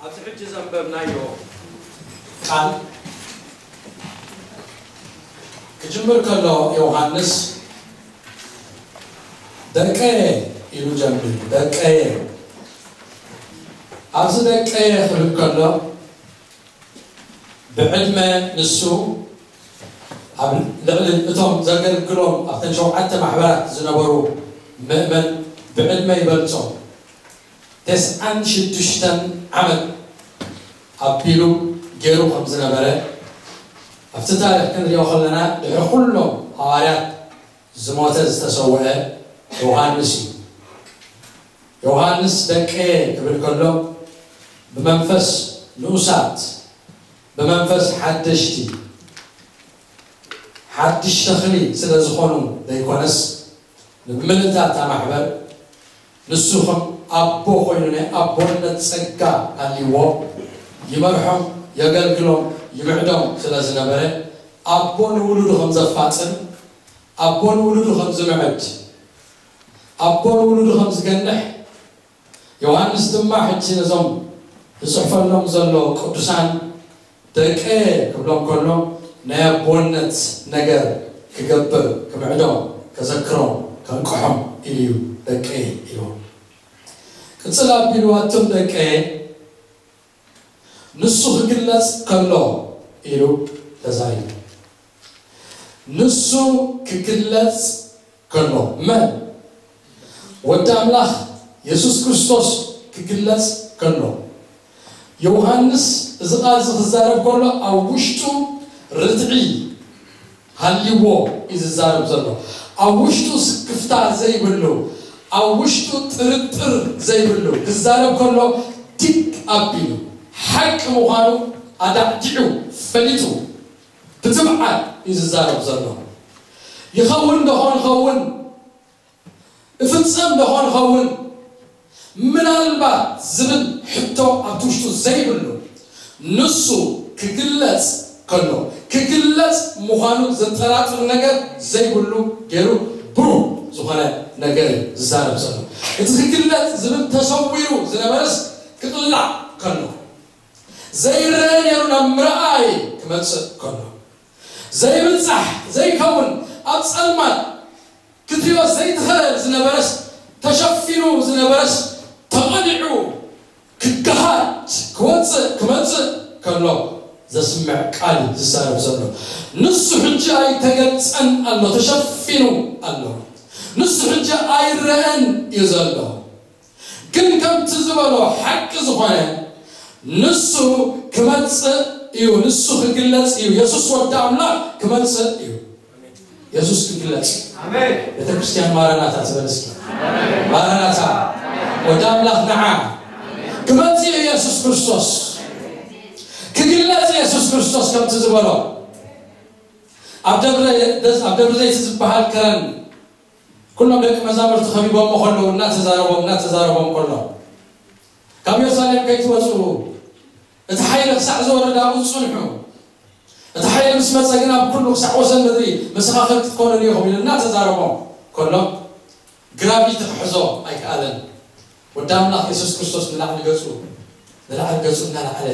ኣብዚ ሕጂ ዘንበብናዮ ቃል ክጅምር ከሎ ዮሃንስ ደቀየ ኢሉ ጀምር። ደቀየ፣ ኣብዚ ደቀየ ክብል ከሎ ብዕድመ ንሱ ኣብ ልዕሊ እቶም ዘገልግሎም ኣብተን ሸውዓተ ማሕበራት ዝነበሩ ምእመን ብዕድመ ይበልጾም። ተስዓን ሽዱሽተን ዓመት ኣቢሉ ገይሩ ከም ዝነበረ ኣብቲ ታሪኽ ክንሪኦ ከለና ድሕሪ ኩሎም ሃዋርያት ዝሞተ ዝተሰውአ ዮሃንስ እዩ። ዮሃንስ ደቀየ ክብል ከሎ ብመንፈስ ንኡሳት፣ ብመንፈስ ሓደሽቲ፣ ሓድሽ ተኽሊ ስለ ዝኾኑ ዘይኮነስ፣ ንምልእታ እታ ማሕበር ንሱ ከም ኣቦ ኮይኑ ናይ ኣቦነት ጸጋ ሃልይዎ ይመርሖም፣ የገልግሎም፣ ይምዕዶም ስለ ዝነበረ፣ ኣቦ ንውሉዱ ከም ዘፋጽም፣ ኣቦ ንውሉዱ ከም ዝምዕድ፣ ኣቦ ንውሉዱ ከም ዝገንሕ፣ ዮሃንስ ድማ ሕጂ ነዞም ዝጽሕፈሎም ዘሎ ቅዱሳን ደቀየ ክብሎም ከሎ ናይ ኣቦነት ነገር ክገብር፣ ክምዕዶም፣ ከዘክሮም፣ ከንቅሖም ኢሉ እዩ ደቀየ ኢልዎም። ቅጽል ኣቢሉ ኣቱም ደቀየ ንሱ ክግለጽ ከሎ ኢሉ ተዛሪቡ። ንሱ ክግለጽ ከሎ መን? ወዲ ኣምላኽ የሱስ ክርስቶስ ክግለጽ ከሎ። ዮሃንስ እዚ ቃል እዚ ክዛረብ ከሎ ኣብ ውሽጡ ርትዒ ሃልይዎ እዩ ዝዛረብ ዘሎ። ኣብ ውሽጡ ስክፍታ ዘይብሉ፣ ኣብ ውሽጡ ጥርጥር ዘይብሉ ክዛረብ ከሎ ድግ ኣቢሉ ሓቂ ምዃኑ ኣዳዕዲዑ ፈሊጡ ብትብዓት እዩ ዝዛረብ ዘሎ። ይኸውን ዶ ኾን ኸውን? እፍጸም ዶ ኾን ኸውን? ምናልባት ዝብል ሕቶ ኣብቲ ውሽጡ ዘይብሉ፣ ንሱ ክግለጽ ከሎ፣ ክግለጽ ምዃኑ ዘጠራጥር ነገር ዘይብሉ ገይሩ ብሩህ ዝኾነ ነገር እዩ ዝዛረብ ዘሎ። እቲ ክግለጽ ዝብል ተሰዊሩ ዝነበረስ ክቕላዕ ከሎ፣ ዘይረአ ነይሩ ናብ ምርኣይ ክመጽእ ከሎ፣ ዘይብጻሕ ዘይከውን ኣብ ጸልማት ክትሪኦ ዘይትኽእል ዝነበረስ፣ ተሸፊኑ ዝነበረስ ተቐሊዑ ክገሃድ ክወጽእ ክመጽእ ከሎ ዘስምዕ ቃል እዩ ዝዛረብ ዘሎ። ንሱ ሕጂ ኣይተገልጸን ኣሎ፣ ተሸፊኑ ኣሎ። ንሱ ሕጂ ኣይረአን እዩ ዘሎ። ግን ከምቲ ዝበሎ ሓቂ ዝኾነ ንሱ ክመጽእ እዩ፣ ንሱ ክግለጽ እዩ። የሱስ ወዲ ኣምላኽ ክመጽእ እዩ። የሱስ ክግለጽ እዩ። ኣሜን። ቤተ ክርስቲያን ማራናታ ትበል እስኪ። ማራናታ፣ ወዲ ኣምላኽ ንዓ። ክመጽእ እዩ የሱስ ክርስቶስ። ክግለጽ የሱስ ክርስቶስ ከምቲ ዝበሎ ኣብ ደብረ፣ ኣብ ደብረ ዘይት ዝበሃል ከረን ኩሎም ደቂ መዛሙርቲ ከቢቦሞ ከለዉ እናተዛረቦም፣ እናተዛረቦም ከሎ ካብ ኢየሩሳሌም ከይትወጹ እቲ ሓይሊ ክሳዕ ዝወርድ ኣብኡ ጽንሑ። እቲ ሓይሊ ምስ መጸ ግን ኣብ ኩሉ ክሳዕ ወሰን ምድሪ መሰኻኽር ክትኮኑኒ ኢኹም ኢሉ እናተዛረቦም ከሎ ግራቪቲ ክሕዞ ኣይከኣለን። ወዲ ኣምላኽ የሱስ ክርስቶስ ንላዕሊ ገጹ፣ ንላዕሊ ገጹ እናላዕለ፣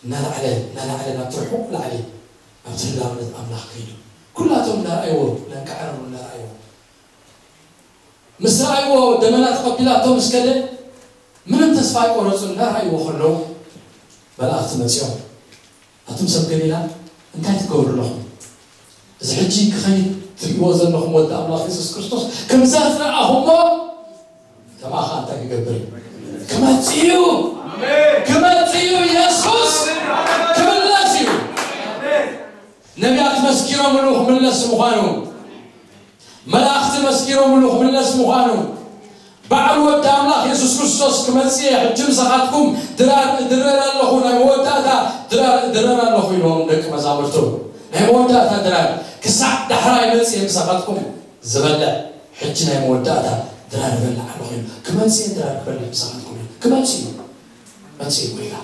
እናላዕለ፣ እናላዕለ ናብቲ ርሑቕ ላዕሊ ናብቲ ህላውነት ኣምላኽ ከይዱ። ኩላቶም እናረኣይዎ፣ እናንቃዕረሩ እናረኣይዎ። ምስ ረኣይዎ ደመና ተቐቢላቶ ምስ ከደ ምንም ተስፋ ኣይቆረጹ። እናረኣይዎ ከለዉ መላእኽቲ መጺኦም ኣቱም ሰብ ገሊላ እንታይ ትገብሩ ኣለኹም? እዚ ሕጂ ክኸይድ ትርእይዎ ዘለኹም ወዲ ኣምላኽ የሱስ ክርስቶስ ከምዛ ዝረኣኹሞ ከማኻ እንታይ ክገብር እዩ? ክመጽእ እዩ። ክመጽእ እዩ። የሱስ ክምለስ እዩ። ነቢያት መስኪሮምሉ ክምለስ ምዃኑ፣ መላእኽቲ መስኪሮምሉ ክምለስ ምዃኑ፣ ባዕሉ ወዲ ኣምላኽ የሱስ ክርስቶስ ክመጽእ እየ፣ ሕጂ ምሳኻትኩም ድራር እድረር ኣለኹ፣ ናይ መወዳእታ ድራር እድረር ኣለኹ ኢልዎም ደቂ መዛሙርቱ። ናይ መወዳእታ ድራር ክሳዕ ዳሕራይ መጽእ እየ ምሳኻትኩም ዝበልዕ፣ ሕጂ ናይ መወዳእታ ድራር እበልዕ ኣለኹ ኢሉ። ክመጽእ እየ ድራር ክበልዕ ምሳኻትኩም ኢሉ። ክመጽእ እዩ። መጽእ እዩ ጎይታ።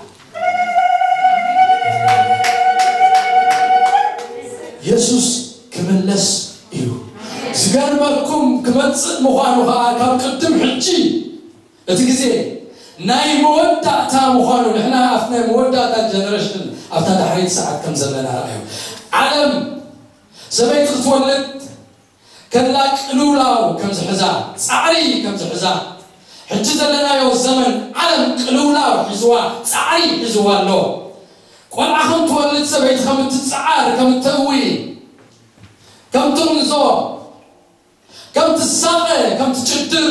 የሱስ ክምለስ እዩ። ዝገርመኩም ክመጽእ ምዃኑ ኸዓ ካብ ቅድም ሕጂ እቲ ግዜ ናይ መወዳእታ ምዃኑ፣ ንሕና ኣብቲ ናይ መወዳእታ ጀነሬሽን፣ ኣብታ ዳሕረይቲ ሰዓት ከም ዘለና ረኣዩ። ዓለም ሰበይቲ ክትወልድ ከላ ቅልውላው ከም ዝሕዛ፣ ጻዕሪ ከም ዝሕዛ፣ ሕጂ ዘለናዮ ዘመን ዓለም ቅልውላው ሒዝዋ፣ ጻዕሪ ሒዝዋ ኣሎ። ቆልዓ ከም ትወልድ ሰበይቲ ከም እትጸዓር፣ ከም እተእዊ፣ ከም ትቕንዞ፣ ከም ትሳቐ፣ ከም ትጭድር፣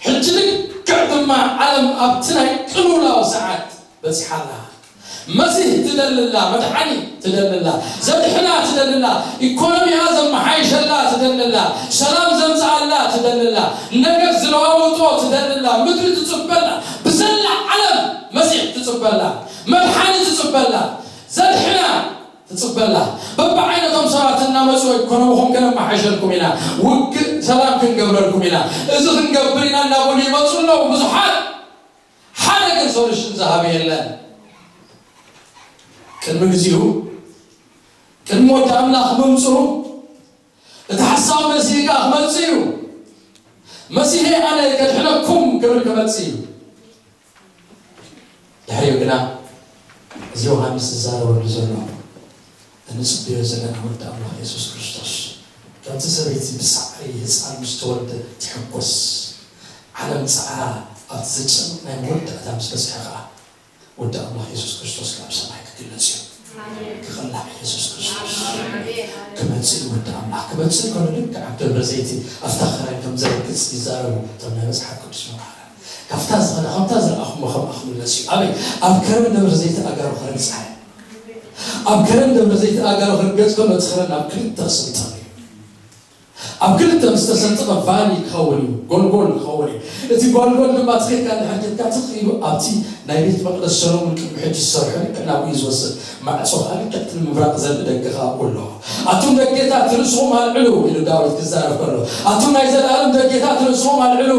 ሕጂ ልክዕ ድማ ዓለም ኣብቲ ናይ ቅልውላው ሰዓት በጺሓ ኣላ። መሲህ ትደልላ፣ መድሓኒ ትደልላ፣ ዘድሕና ትደልላ፣ ኢኮኖሚያ ዘመሓይሸላ ትደልላ፣ ሰላም ዘምጽኣላ ትደልላ፣ ነገር ዝለዋውጦ ትደልላ፣ ምድሪ ትጽበላ፣ ብዘላ ዓለም መሲሕ ትጽበላ፣ መድሓኒ ትጽበላ፣ ዘድሕና ትጽበላ። በብዓይነቶም ሰባት እናመጹ፣ ኢኮኖሚኹም ከነመሓይሸልኩም ኢና፣ ውግእ ሰላም ክንገብረልኩም ኢና፣ እዚ ክንገብር ኢና እናበሉ ይመጹ ኣለዉ ብዙሓት። ሓደ ግን ሶሉሽን ዝሃበ የለን። ቅድሚ ግዜኡ፣ ቅድሚ ወዲ ኣምላኽ ምምጽኡ፣ እቲ ሓሳዊ መሲህ ከኣ ክመጽእ እዩ። መሲሐ ኣነ ከድሕነኩም ክብል ክመጽእ እዩ። ድሕሪኡ ግና፣ እዚ ዮሃንስ ዝዛረበሉ ዘሎ፣ እንጽበዮ ዘለና ወዲ ኣምላኽ የሱስ ክርስቶስ፣ ከምቲ ሰበይቲ ብሳዕሪ ህጻን ምስ ተወልደ ትሕጎስ፣ ዓለም ጻዕራ ኣብቲ ዘጨንቕ ናይ መወዳእታ ምስ በጽሐ ከኣ፣ ወዲ ኣምላኽ የሱስ ክርስቶስ ካብ ሰማይ ክግለጽ እዩ። ኣሜን። ክቕላዕ የሱስ ክርስቶስ ኣሜን። ክመጽእ እዩ። ወዲ ኣምላኽ ክመጽእ ከሎ፣ ልክዕ ኣብ ደብረ ዘይቲ ኣብታ ኸረን ከም ዝረግጽ ይዛረቡ እቶም ናይ መጽሓፍ ቅዱስ መምሃራን። ካብታ ዝኸዳ፣ ካብታ ዝረኣኹሞ ከምኣ ክምለስ እዩ። ኣበይ? ኣብ ከረን ደብረ ዘይቲ ኣእጋሩ ክረግጻ እየ። ኣብ ከረን ደብረ ዘይቲ ኣእጋሩ ክርገጽ ከሎ፣ እቲ ኸረን ናብ ክልተ ክስንጠቕ እዩ። ኣብ ክልተ ምስ ተሰንጠቐ ቫሊ ክኸውን እዩ፣ ጎልጎል ክኸውን እዩ። እቲ ጎልጎል ድማ ትኸድካ እንድሕር ጌርካ ትኽ ኢሉ ኣብቲ ናይ ቤት መቕደስ ሰሎሞን ቅድሚ ሕጂ ዝሰርሖ ልክዕ ናብኡ እዩ ዝወስድ። ማዕጾ ከኣ ልክዕ እቲ ንምብራቕ ዘርኢ ደገ ከኣ ኣብኡ ኣሎ። ኣቱም ደጌታት ርእስኹም ኣልዕሉ ኢሉ ዳዊት ክዛረብ ከሎ፣ ኣቱም ናይ ዘለኣለም ደጌታት ርእስኹም ኣልዕሉ፣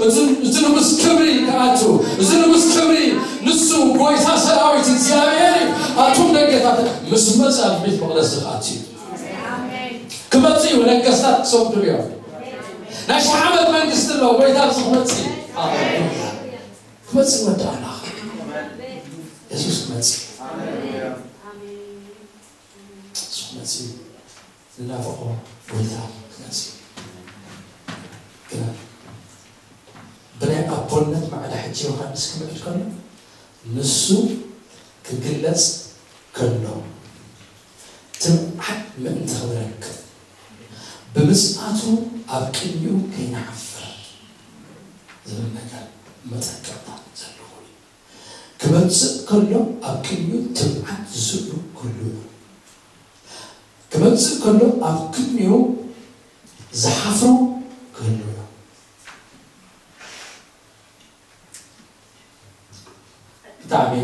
እዚ፣ እዚ ንጉስ ክብሪ ክኣቱ፣ እዚ ንጉስ ክብሪ ንሱ ጎይታ ሰራዊት እግዚኣብሔር እዩ። ኣቱም ደጌታት ምስ መጽእ ኣብ ቤት መቕደስ ክኣቱ እዩ። ክመጽእ እዩ፣ ነገስታት ክሰግዱሉ እዮም። ናይ ሺሕ ዓመት መንግስቲ ኣሎ፣ ጎይታ ኣብዚ ክመጽእ እዩ። ሃሌሉያ። ክመጽእ ወዲ ኣምላኽ። የሱስ ክመጽእ እዩ። እሱ ክመጽእ እዩ። ዝናፍቖ ጎይታ ክመጽእ እዩ። ግና ብናይ ኣቦነት ማዕዳ ሕጂ ዮሃንስ ክምዕድ ከሎ፣ ንሱ ክግለጽ ከሎ፣ ትምዓት ምእንቲ ክብረክ፣ ብምጽኣቱ ኣብ ቅድሚኡ ከይንሓፍር ዝብል ነገር መጠንቀቕታ ዘለዎ እዩ። ክመጽእ ከሎ ኣብ ቅድሚኡ ትምዓት ዝስእኑ ክህልዉ እዮም። ክመጽእ ከሎ ኣብ ቅድሚኡ ዝሓፍሩ ክህልዉ እዮም። ብጣዕሚ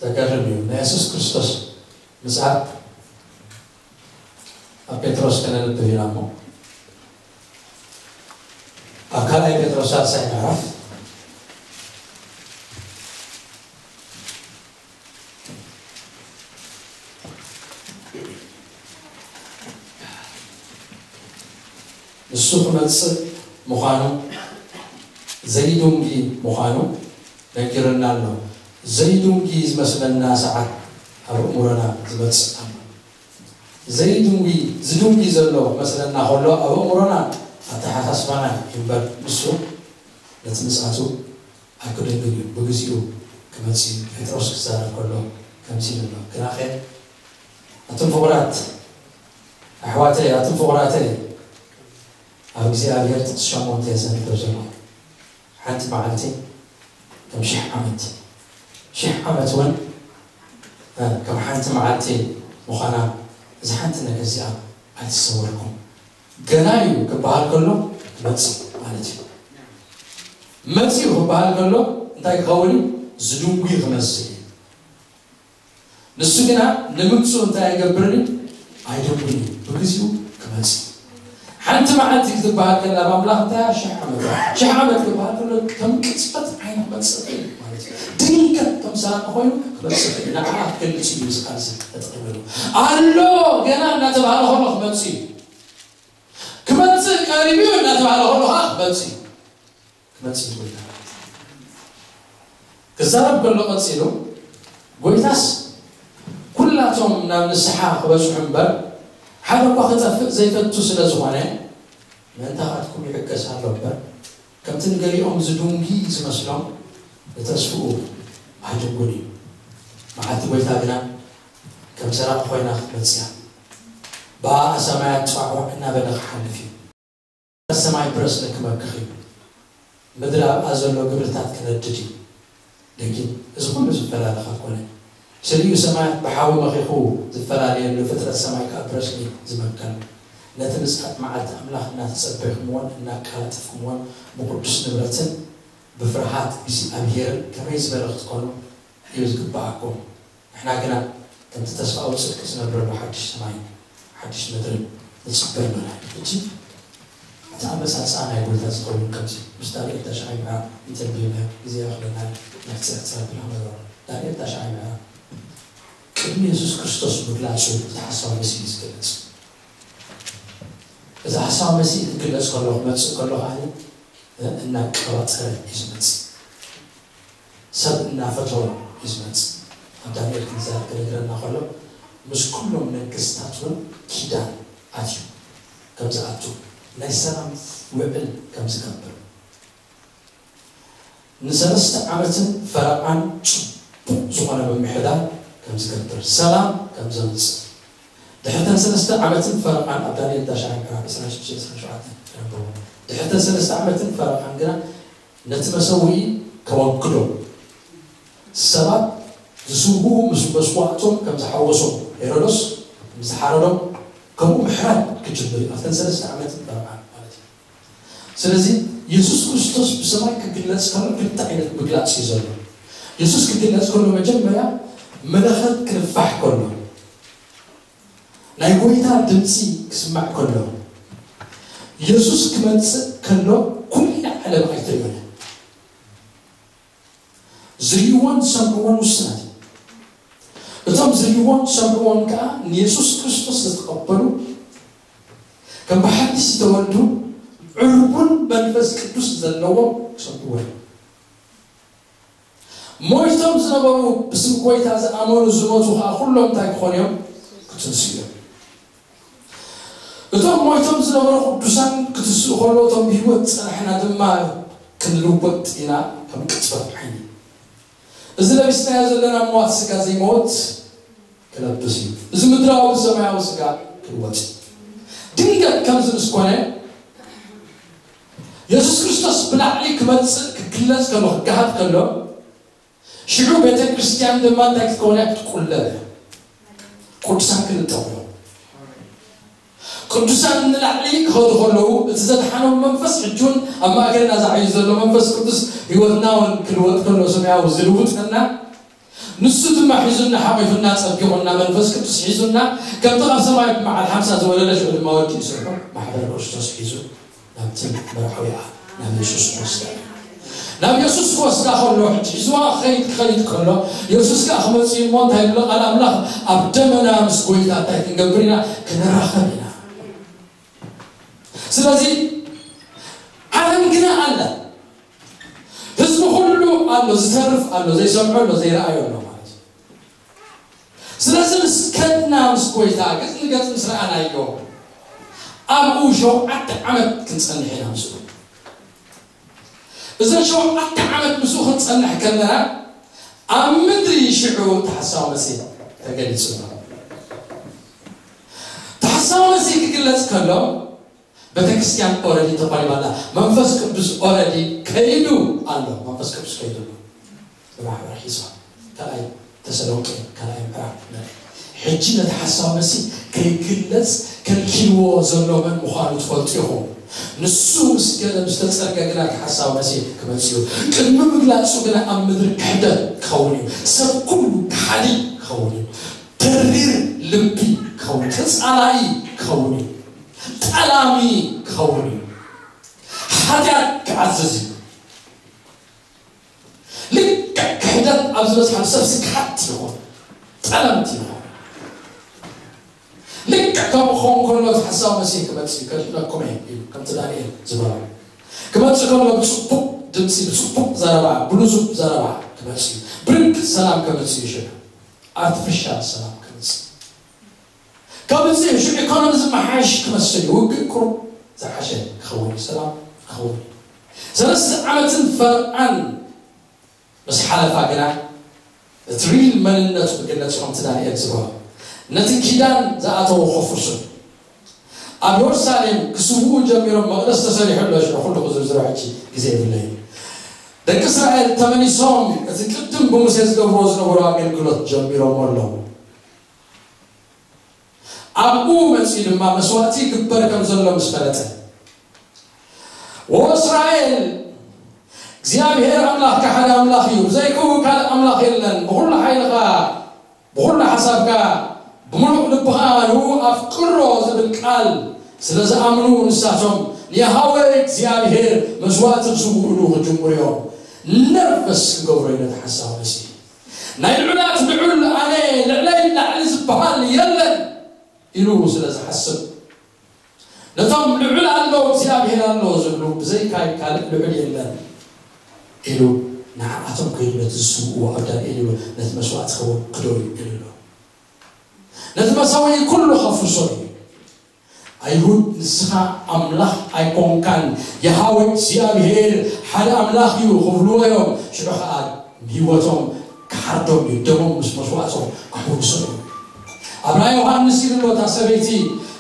ዘገርም እዩ። ናይ የሱስ ክርስቶስ ምጽኣት ኣብ ጴጥሮስ ከነንብብ ኢና እሞ፣ ኣብ ካልኣይ ጴጥሮስ ሳልሳይ ምዕራፍ፣ ንሱ ክመጽእ ምዃኑ፣ ዘይዱንጊ ምዃኑ ነጊሩና ኣሎ። ዘይዱንጊ ዝመስለና ሰዓት ኣብ ኣእምሮና ዝመጽእ ኣሎ። ዘይዱንጊ፣ ዝዱንጊ ዘሎ ክመስለና ከሎ፣ ኣብ ኣእምሮና፣ ኣተሓሳስባና ይንበር፣ ንሱ ነቲ ምጽኣቱ ኣይክድንግን እዩ። ብግዜኡ ክመጽእ እዩ። ጴጥሮስ ክዛረብ ከሎ ከምዚ ኢሉ ኣሎ። ግናኸ፣ ኣቱም ፍቑራት ኣሕዋተይ፣ ኣቱም ፍቑራተይ፣ ኣብ እግዚኣብሔር ጥቕሲ ሸሞንተ እየ ዘንብብ ዘለኹ። ሓንቲ መዓልቲ ከም ሽሕ ዓመት፣ ሽሕ ዓመት እውን፣ እ፣ ከም ሓንቲ መዓልቲ ምዃና፣ እዛ ሓንቲ ነገር እዚኣ ኣይትሰወርኩም። ገና እዩ ክበሃል ከሎ፣ መጺኡ ማለት እዩ። መጺኡ ክበሃል ከሎ፣ እንታይ ክኸውን እዩ? ዝድንጉ ክመስል እዩ። ንሱ ግና ንምምጽኡ እንታይ ኣይገብርን እዩ? ኣይደንጉን እዩ። ብግዜኡ ክመጽእ እዩ። ሓንቲ መዓልቲ ክትበሃል ከላ፣ ኣብ ኣምላኽ እንታይ እያ? ሽሕ ዓመት እያ። ሽሕ ዓመት ክበሃል ከሎ፣ ከም ቅጽበት ዓይኒ ክመጽእ ይኽእል እዩ ማለት እዩ። ድንገት ከም ሰራቂ ኮይኑ ክመጽእ ይኽእል እዩ። ንዓኣ ክገልጽ እዩ እዚ ቃል እዚ ተጠቒመሉ። ኣሎ፣ ገና እናተባህለ ከሎ ክመጽእ እዩ። ክመጽእ ቀሪቡ እዩ እናተባህለ ከሎ ኸዓ ክመጽእ እዩ። ክመጽእ እዩ ጎይታ። ክዛረብ ከሎ ቀጺሉ፣ ጎይታስ ኩላቶም ናብ ንስሓ ክበጽሑ እምበር፣ ሓደ እኳ ክጠፍእ ዘይፈቱ ስለ ዝኾነ፣ ምእንታኻትኩም ይዕገስ ኣሎ እምበር፣ ከምቲ ንገሊኦም ዝዱንጊ ዝመስሎም፣ ንተስፍኡ ኣህድንጉን እዩ። መዓልቲ ጎይታ ግና ከም ሰራቒ ኮይና ክትመጽእ እያ። ብኣኣ ሰማያት ጧዕዋዕ እናበለ ክሓልፍ እዩ። ሰማይ ብረስኒ ክመክኽ እዩ። ምድሪ ኣብኣ ዘሎ ግብርታት ክነድድ እዩ። ደጊም እዚ ኩሉ ዝፈላለ ካብ ኮነ፣ ስሊኡ ሰማያት ብሓዊ መኺኹ ዝፈላለየሉ፣ ፍጥረት ሰማይ ከኣ ብረስኒ ዝመከሉ፣ ነቲ ምጽኣት መዓልቲ ኣምላኽ እናተጸበይኩምዎን እናቃላጠፍኩምዎን ብቕዱስ ንብረትን ብፍርሃት እግዚኣብሄርን ከመይ ዝበለ ክትኮኑ እዩ ዝግብኣኩም። ንሕና ግና ከምቲ ተስፋ ኣውጽእ ክትነብረሉ ሓድሽ ሰማይ ሓድሽ ምድርን ንጽበ ኣለና። ሕጂ እቲ ኣመጻጽኣ ናይ ጎይታ ዝኸውን ከምዚ፣ ምስ ዳንኤል ተሽዓይ ምዕራፍ እንተንቢብና ግዜ ይኣኽለና፣ ንሕጽር ክጸብላ ነበሮ። ዳንኤል ተሽዓይ ምዕራፍ ቅድሚ የሱስ ክርስቶስ ምግላጹ እቲ ሓሳዊ መሲህ እዩ ዝገልጽ። እቲ ሓሳዊ መሲህ ክግለጽ ከሎ፣ ክመጽእ ከሎ ከኣ እናቀባጸረ እዩ ዝመጽእ። ሰብ እናፈተወ እዩ ዝመጽእ። ኣብ ዳንኤል ክንዛር ክነግረና ከሎ፣ ምስ ኩሎም ነገስታት እውን ኪዳን ኣትዩ ከም ዝኣቱ፣ ናይ ሰላም ውዕል ከም ዝገብር፣ ንሰለስተ ዓመትን ፈረቓን ጽቡቕ ዝኾነ ምምሕዳር ከም ዝገብር፣ ሰላም ከም ዘምጽእ፣ ድሕርተን ሰለስተ ዓመትን ፈረቓን፣ ኣብ ዳንኤል ዳሻ ምዕራፍ ዕስራን ሽዱሽተን ዕስራን ሸውዓተን ንረኽቦ። ድሕርተን ሰለስተ ዓመትን ፈረቓን ግና ነቲ መሰውኢ ከወግዶ፣ ሰባት ዝስውኡ ምስ መስዋእቶም ከም ዝሓወሶም፣ ሄሮዶስ ምስ ዝሓረዶም፣ ከምኡ ምሕራድ ክጅምር እዩ። ኣብተን ሰለስተ ዓመትን ፈረቓን ማለት እዩ። ስለዚ የሱስ ክርስቶስ ብሰማይ ክግለጽ ከሎ ክልተ ዓይነት ምግላጽ እዩ ዘሎ። የሱስ ክግለጽ ከሎ መጀመርያ መለኸት ክንፋሕ ከሎ፣ ናይ ጎይታ ድምጺ ክስማዕ ከሎ፣ የሱስ ክመጽእ ከሎ ኩላ ዓለም ኣይትርእዮን። ዝርእይዎን ዝሰምዕዎን ውሱናት እዮም። እቶም ዝርእይዎን ዝሰምዕዎን ከኣ ንየሱስ ክርስቶስ ዝተቐበሉ፣ ከም ብሓድሽ ዝተወልዱ፣ ዕርቡን መንፈስ ቅዱስ ዘለዎም ክሰምዕዎ እዮም። ሞይቶም ዝነበሩ፣ ብስም ጎይታ ዝኣመኑ ዝሞቱ ኸኣ ኩሎም እንታይ ክኾኑ እዮም? ክትንስኡ እዮም። እቶም ሞይቶም ዝነበሩ ቅዱሳን ክትስኡ ከለዉ፣ እቶም ብህይወት ዝጸናሕና ድማ ክንልወጥ ኢና ከም ቅጽበት ዓይኒ። እዚ ለቢስናዮ ዘለና ምዋት ስጋ ዘይመወት ክለብስ እዩ። እዚ ምድራዊ ሰማያዊ ስጋ ክልወጥ እዩ። ድንገት ከምዚ ምስ ኮነ፣ የሱስ ክርስቶስ ብላዕሊ ክመጽእ፣ ክግለጽ ከሎ፣ ክገሃድ ከሎ፣ ሽዑ ቤተ ክርስቲያን ድማ እንታይ ክትከውን እያ? ክትቁለል እያ። ቅዱሳን ክልጠፉ እዮም። ቅዱሳን ንላዕሊ ክኸዱ ከለዉ፣ እቲ ዘድሓኖም መንፈስ ሕጂ እውን ኣብ ማእከልና ዝዓዩ ዘሎ መንፈስ ቅዱስ ህይወትና እውን ክልወጥ ከሎ፣ ሰማያዊ ዝልውጠና፣ ንሱ ድማ ሒዙና፣ ሓቂፉና፣ ጸጊቑና፣ መንፈስ ቅዱስ ሒዙና፣ ከምቲ ካብ ሰማይ ብመዓል ሓምሳ ዝወረደ፣ ሽዑ ድማ ወዲ ይስርሑ፣ ማሕበር ክርስቶስ ሒዙ ናብቲ መርዓዊኣ ናብ የሱስ ክወስዳ እዩ። ናብ የሱስ ክወስዳ ከሎ፣ ሕጂ ሒዝዋ ክኸይድ፣ ክኸይድ ከሎ፣ የሱስ ከኣ ክመጽእ እዩ እሞ እንታይ ይብሎ ቃል ኣምላኽ? ኣብ ደመና ምስ ጎይታ እንታይ ክንገብር ኢና? ክንራኸብ ኢና። ስለዚ ዓለም ግና ኣላ። ህዝቢ ኩሉ ኣሎ፣ ዝተርፍ ኣሎ፣ ዘይሰምዖ ኣሎ፣ ዘይረኣዮ ኣሎ ማለት እዩ። ስለዚ ምስ ከድና ምስ ጎይታ ገጽ ንገጽ ምስ ረኣናዮ፣ ኣብኡ ሸውዓተ ዓመት ክንጸንሕ ኢና ምስኡ። እዘን ሸውዓተ ዓመት ምስኡ ክንጸንሕ ከለና፣ ኣብ ምድሪ ሽዑ እቲ ሓሳዊ መሲህ ተገሊጹ ኣሎ። እቲ ሓሳዊ መሲህ ክግለጽ ከሎ፣ ቤተክርስትያን ኦረዲ ተቆሊባ ኣላ። መንፈስ ቅዱስ ኦረዲ ከይዱ ኣሎ። መንፈስ ቅዱስ ከይዱ ኣሎ። ብማሕበር ሒዝዋ። ካልኣይ ተሰሎንቄ፣ ካልኣይ ምዕራፍ ንርኢ። ሕጂ ነቲ ሓሳዊ መሲህ ከይግለጽ ከልኪልዎ ዘሎ መን ምዃኑ ትፈልጡ ኢኹም። ንሱ ምስ ገለ፣ ምስ ተጸርገ ግና፣ እቲ ሓሳዊ መሲህ ክመጽእ እዩ። ቅድሚ ምግላጹ ግና ኣብ ምድሪ ክሕደት ክኸውን እዩ። ሰብ ኩሉ ከሓዲ ክኸውን እዩ። ተሪር ልቢ ክኸውን፣ ተጻላኢ ክኸውን እዩ። ጠላሚ ክኸውን እዩ። ሓጢኣት ክዓዝዝ እዩ። ልክዕ ክሕደት ኣብ ዝበዝሓሉ ሰብሲ ክሓት ይኾን፣ ጠለምቲ ይኾን። ልክዕ ከምኡ ክኸውን ከሎ፣ እቲ ሓሳዊ መሲህ ክመጽእ እዩ፣ ከድሕነኩም እየ ኢሉ፣ ከምቲ ዳንኤል ዝበሎ። ክመጽእ ከሎ ብጽቡቕ ድምጺ፣ ብጽቡቕ ዘረባ፣ ብልዙብ ዘረባ መጽእ እዩ። ብርግጽ ሰላም ከምጽእ እዩ። ሽዑ ኣርቲፊሻል ሰላም ከምጽእ ከምጽእ እዩ። ሽዑ ኢኮኖሚ ዝመሓሽ ክመስል እዩ። ውግእ ቁሩብ ዝሓሸ ክኸውን እዩ። ሰላም ክኸውን እዩ። ሰለስተ ዓመትን ፈርቓን ምስ ሓለፋ ግና እቲ ሪል መንነቱ ክግለጽ ከምቲ ዳንኤል ዝበሎ ነቲ ኪዳን ዝኣተዎ ከፍርሱ ኣብ የሩሳሌም ክስውኡ ጀሚሮም። መቕደስ ተሰሪሑ ኣሎ። ሽዑ ኩሉ ክዝርዝሮ ሕጂ ግዜ የብለይ። ደቂ እስራኤል ተመሊሶም እቲ ቅድም ብሙሴ ዝገብርዎ ዝነበሩ ኣገልግሎት ጀሚሮም ኣለዉ። ኣብኡ መጺኡ ድማ መስዋእቲ ይግበር ከም ዘሎ ምስ ፈለጠ፣ "ወእስራኤል እግዚኣብሔር ኣምላኽካ ሓደ ኣምላኽ እዩ፣ ብዘይክኡ ካልእ ኣምላኽ የለን። ብኹሉ ሓይልኻ፣ ብኹሉ ሓሳብካ፣ ብምሉእ ልብኻ ንኡ ኣፍቅሮ" ዝብል ቃል ስለ ዝኣምኑ፣ ንሳቶም ንያሃወ እግዚኣብሔር መስዋእቲ ክስውእሉ ክጅምሩ እዮም። ነርቨስ ክገብሮ እዩ ነቲ ሓሳብ መሲሉ። ናይ ልዑላት ልዑል ኣነ፣ ልዕለይ ላዕሊ ዝበሃል የለን ኢሉ ስለ ዝሓስብ፣ ነቶም ልዑል ኣሎ እግዚኣብሔር ኣሎ ዝብሉ ብዘይካይ ካልእ ልዑል የለን ኢሉ ንዓኣቶም ከይዱ ነቲ ዝስውእዎ ኣብ ዳንኤል ኢሉ ነቲ መስዋእቲ ክደው ይብል ኣሎ። ነቲ መሰውኢ ኩሉ ከፍርሶ እዩ። ኣይሁድ ንስኻ ኣምላኽ ኣይኮንካን፣ የሃወ እግዚኣብሔር ሓደ ኣምላኽ እዩ ክብልዎ እዮም። ሽዑ ኸዓ ህይወቶም ክሓርዶም እዩ፣ ደሞም ምስ መስዋእቶም ክሕውሶ እዩ። ኣብ ራእይ ዮሃንስ ኢሉ ኣሎ፣ እታ ሰበይቲ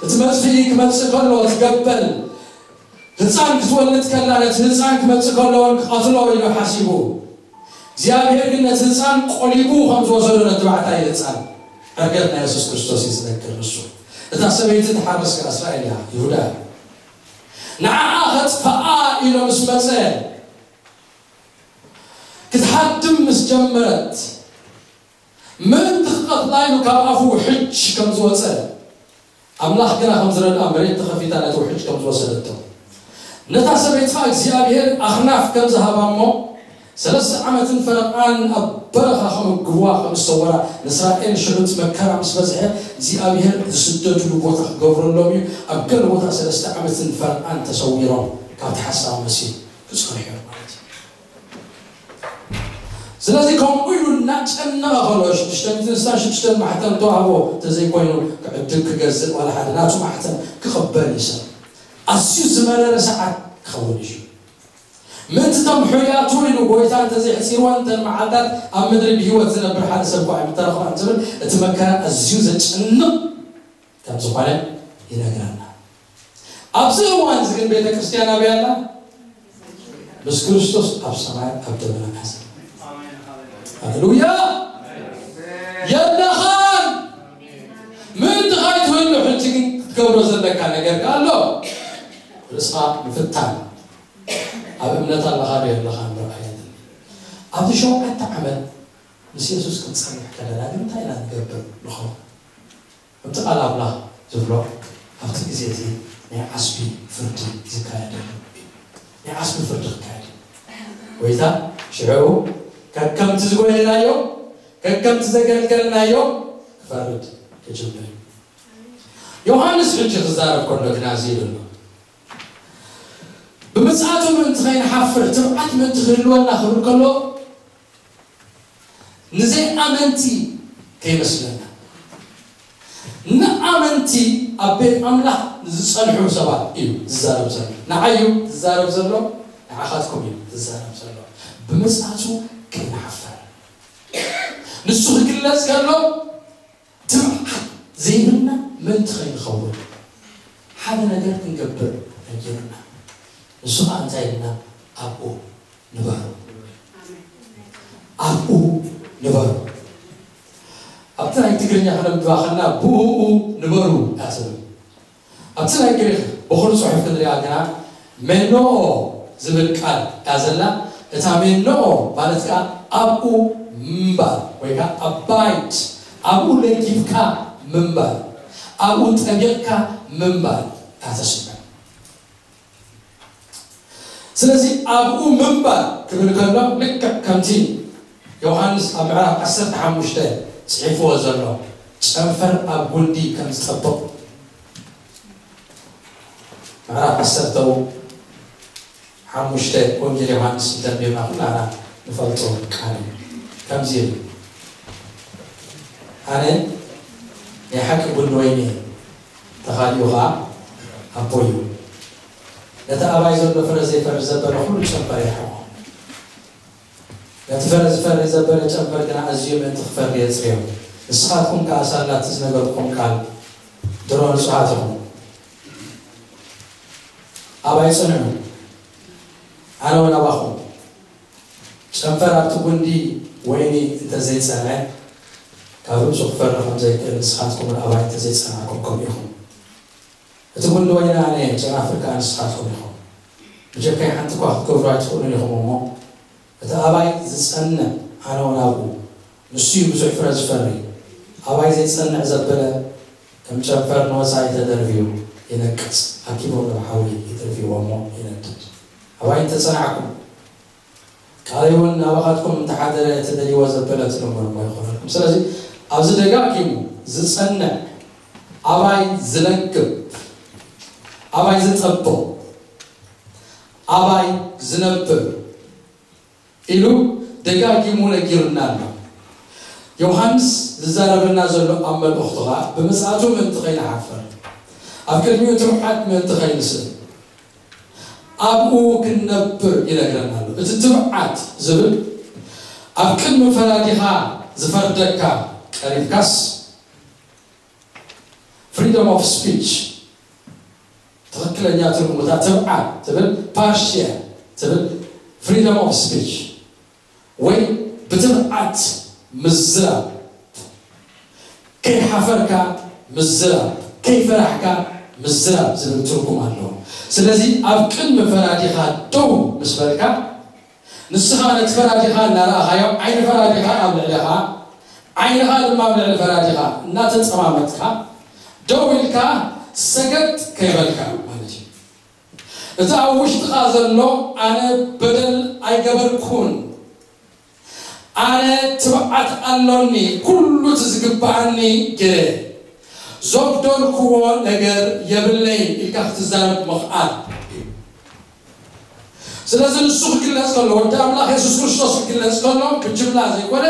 እቲ መጥፍኢ ክመጽእ ከሎ ትገበል ህፃን ክትወልድ ከላ ነቲ ህፃን ክመፅእ ከሎ እውን ክቐትሎ ኢሉ ሓሲቡ። እግዚኣብሔር ግን ነቲ ህፃን ቆሊቡ ከም ዝወሰዶ ነቲ ባዕታይ ህፃን ዕርገት ናይ የሱስ ክርስቶስ እዩ ዝነግር። ንሱ እታ ሰበይቲ ትሓርስ ከኣ እስራኤል እያ፣ ይሁዳ እያ። ንዓኣ ከጥፍኣ ኢሎ ምስ መፀ ክትሓድም ምስ ጀመረት ምእንቲ ክቐትላ ኢሉ ካብ ኣፉ ውሕጅ ከም ዝወፀ ኣምላኽ ግና ከም ዝረድኣ መሬት ተኸፊታ ነቲ ውሕጅ ከም ዝወሰደቶ ነታ ሰበይቲ ኸዓ እግዚኣብሔር ኣኽናፍ ከም ዝሃባ እሞ ሰለስተ ዓመትን ፈረቓን ኣብ በረኻ ከመግብዋ ከም ዝሰወራ ንእስራኤል ሽዑ እቲ መከራ ምስ በዝሐ እግዚኣብሔር ዝስደድሉ ቦታ ክገብረሎም እዩ። ኣብ ገለ ቦታ ሰለስተ ዓመትን ፈረቓን ተሰዊሮም ካብቲ ሓሳብ መሲል ክጸንሑ እዮም ማለት እዩ። ስለዚ ከምኡ ኢሉ እናጨነቐ ከሎ ሽዱሽተ ሚእትን ስሳን ሽዱሽተን ማሕተም ተዋህቦ እንተዘይኮይኑ ክዕድግ ክገዝእ ዋላ ሓደ ናቱ ማሕተም ክቕበል እዩ ሰብ ኣዝዩ ዝመረረ ሰዓት ክኸውን እዩ። ምእንቲ እቶም ሕያቱ ኢሉ ጎይታ እንተዘይሕፂርወን እተን መዓልታት ኣብ ምድሪ ብህይወት ዝነብር ሓደ ሰብ እኳ ኣይምተረኽባን ትብል እቲ መከራ ኣዝዩ ዘጨንቕ ከም ዝኾነ ይነግረና። ኣብዚ እዋን እዚ ግን ቤተ ክርስቲያን ኣበይ ኣላ? ምስ ክርስቶስ ኣብ ሰማይ ኣብ ደመና ሓዘ ሃሌሉያ የለኻን። ምእንቲ ኻይትህሉ ሕጂ ግን ክትገብሮ ዘለካ ነገር ኣሎ። ርእስኻ ምፍታን። ኣብ እምነት ኣለኻ ዶ የለኻን? ረኣየት ኣብዚ ሸውዓተ ዓመት ምስ የሱስ ክንጸንሕ ከለና ግን እንታይ ኢና ንገብር ንኸውን? ከምቲ ቃል ኣምላኽ ዝብሎ ኣብቲ ግዜ እቲ ናይ ዓስቢ ፍርዲ ዝካየደሉ እዩ። ናይ ዓስቢ ፍርዲ ክካየድ እዩ። ጎይታ ሽዑ ከከምቲ ዝጎየናዮ ከከምቲ ዘገልገልናዮ ክፈርድ ክጅምር እዩ። ዮሃንስ ሕጂ ክዛረብ ከሎ ግና እዚ ይብል ኣሎ። ብምጽኣቱ ምእንቲ ከይንሓፍር ትብዓት ምእንቲ ክህልወና ክብል ከሎ ንዘይኣመንቲ ከይመስለና ንኣመንቲ ኣብ ቤት ኣምላኽ ዝጸንሑ ሰባት እዩ ዝዛረብ ዘሎ። ንዓይ እዩ ዝዛረብ ዘሎ፣ ንዓኻትኩም እዩ ዝዛረብ ዘሎ። ብምጽኣቱ ከይንሓፈር ንሱ ክግለጽ ከሎ ትብዓት ዘይብልና ምእንቲ ከይንኸውን ሓደ ነገር ክንገብር ነጊሩና። ንሱ ከዓ እንታይ ኢልና ኣብኡ ንበሩ ኣብኡ ንበሩ ኣብቲ ናይ ትግርኛ ከነብባ ከልና ብኡ ንበሩ እያ ትብል። ኣብቲ ናይ ግሪክ በኹሪ ጽሑፍ ክንሪኣ ግና ሜኖኦ ዝብል ቃል እያ ዘላ። እታ ሜኖኦ ማለት ከዓ ኣብኡ ምንባር ወይ ከዓ ኣባይድ ኣብኡ ለጊብካ ምንባር ኣብኡ ጠቢቕካ ምንባር እያ ተስምዕ። ስለዚ ኣብኡ ምንባር ክብል ከሎ ልክዕ ከምቲ ዮሃንስ ኣብ ምዕራፍ ዓሰርተ ሓሙሽተ ጽሒፍዎ ዘሎ ጨንፈር ኣብ ጉንዲ ከም ዝጠብቕ ምዕራፍ ዓሰርተ ሓሙሽተ ወንጌል ዮሃንስ እንተንቢብና ኩላና ንፈልጦ ቃል እዩ። ከምዚ ኢሉ፣ ኣነ ናይ ሓቂ ቡን ወይኒ እየ፣ ተኻሊኡ ኸዓ ኣቦይ እዩ። ነቲ ኣባይ ዘሎ ፍረ ዘይፈሪ ዘበለ ኩሉ ጨንፈር የርሕቖ። ነቲ ፍረ ዝፈሪ ዘበለ ጨንፈር ግና ኣዝዩ ምእንቲ ክፈሪ የጽርዮ። ንስኻትኩም ከኣ ሳላ እቲ ዝነገርኩኹም ቃል ድሮ ንጹሃት ኢኹም። ኣባይ ጽንዑ፣ ኣነ እውን ኣባኹም። ጨንፈር ኣብቲ ጉንዲ ወይኒ እንተ ዘይጸንዐ፣ ካብ ርእሱ ክፈሪ ከም ዘይክእል፣ ንስኻትኩም እውን ኣባይ እንተ ዘይጸናዕኩም ከምኡ ኢኹም። እቲ ጉንዲ ወይኒ ኣነ እየ፣ ጨናፍር ከኣ ንስኻትኩም ኢኹም። ብጀካይ ሓንቲ እኳ ክትገብሩ ኣይትኽእሉን ኢኹም እሞ፣ እቲ ኣባይ ዝጸንዕ ኣነ እውን ኣብኡ፣ ንሱ እዩ ብዙሕ ፍረ ዝፈሪ። ኣባይ ዘይጸንዕ ዘበለ ከም ጨንፈር ንወጻኢ ተደርብዩ ይነቅጽ፣ ኣኪቦም ናብ ሓዊ ይድርብይዎ እሞ ይነድድ። ኣባይ እንተጸናዕኩም፣ ቃለይ እውን ናባኻትኩም እንተሓደረ፣ እትደልይዎ ዘበለ ትልምኑ እሞ ይኾነልኩም። ስለዚ ኣብዚ ደጋጊሙ ዝጸንዕ፣ ኣባይ ዝለግብ፣ ኣባይ ዝጠብቕ፣ ኣባይ ዝነብር ኢሉ ደጋጊሙ ነጊሩና ኣሎ። ዮሃንስ ዝዛረበና ዘሎ ኣብ መልእኽቱ ኸኣ ብመጻቱ ምእንቲ ከይንሓፍር፣ ኣብ ቅድሚኡ ትብዓት ምእንቲ ከይንስእን፣ ኣብኡ ክንነብር ይነግረና ኣሎ። እቲ ትብዓት ዝብል ኣብ ቅድሚ ፈራዲኻ ዝፈርደካ ቀሪብካስ፣ freedom of speech ትኽክለኛ ትርጉሙ እታ ትብዓት ትብል፣ ፓርሽያ ትብል፣ freedom of speech ወይ ብትብዓት ምዝራብ፣ ከይሓፈርካ ምዝራብ፣ ከይፈራሕካ ምዝራብ ዝብል ትርጉም ኣለዎ። ስለዚ ኣብ ቅድሚ ፈራዲኻ ደው ምስ በልካ፣ ንስኻ ነቲ ፈራዲኻ እናረኣኻዮ፣ ዓይኒ ፈራዲኻ ኣብ ልዕሌኻ፣ ዓይንኻ ድማ ኣብ ልዕሊ ፈራዲኻ እናተጸማመትካ፣ ደው ኢልካ ሰገጥ ከይበልካ ማለት እዩ። እቲ ኣብ ውሽጥኻ ዘሎ፣ ኣነ በደል ኣይገበርኩን፣ ኣነ ትብዓት ኣሎኒ፣ ኩሉ እቲ ዝግብኣኒ ገይረ፣ ዘጉደልክዎ ነገር የብለይን ኢልካ ክትዛረብ ምኽኣል እዩ። ስለዚ ንሱ ክግለጽ ከሎ፣ ወዲ ኣምላኽ የሱስ ክርስቶስ ክግለጽ ከሎ፣ ብጅምላ ዘይኮነ፣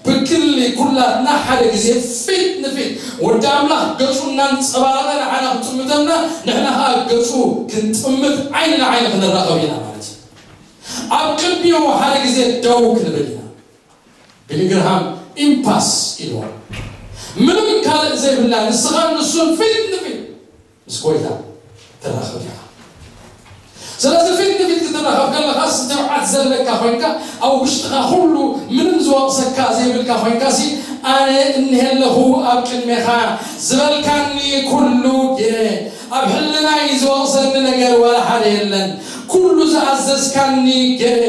ብግሊ ኩላትና ሓደ ግዜ ፊት ንፊት ወዲ ኣምላኽ ገጹ እናንጸባረቐ ንዓና ክጥምተና፣ ንሕና ኸኣ ገጹ ክንጥምት፣ ዓይኒ ንዓይኒ ክንራኸብ ኢና ማለት እዩ። ኣብ ቅድሚኡ ሓደ ግዜ ደው ክንብል ኢና። ቢሊ ግርሃም ኢምፓስ ኢልዎ። ምንም ካልእ ዘይብላ፣ ንስኻ ንሱን ፊት ንፊት ምስ ጎይታ ትራኸብ ኢኻ። ስለዚ ፊት ንፊት ክትራኸብ ከለኻስ፣ ትብዓት ዘለካ ኮይንካ፣ ኣብ ውሽጥኻ ኩሉ ምንም ዝወቕሰካ ዘይብልካ ኮይንካሲ፣ ኣነ እኒሀ ኣለኹ ኣብ ቅድሜኻ፣ ዝበልካኒ ኩሉ ገይረ፣ ኣብ ሕልናይ ዝወቕሰኒ ነገር ዋላ ሓደ የለን። ኩሉ ዝኣዘዝካኒ ገይረ፣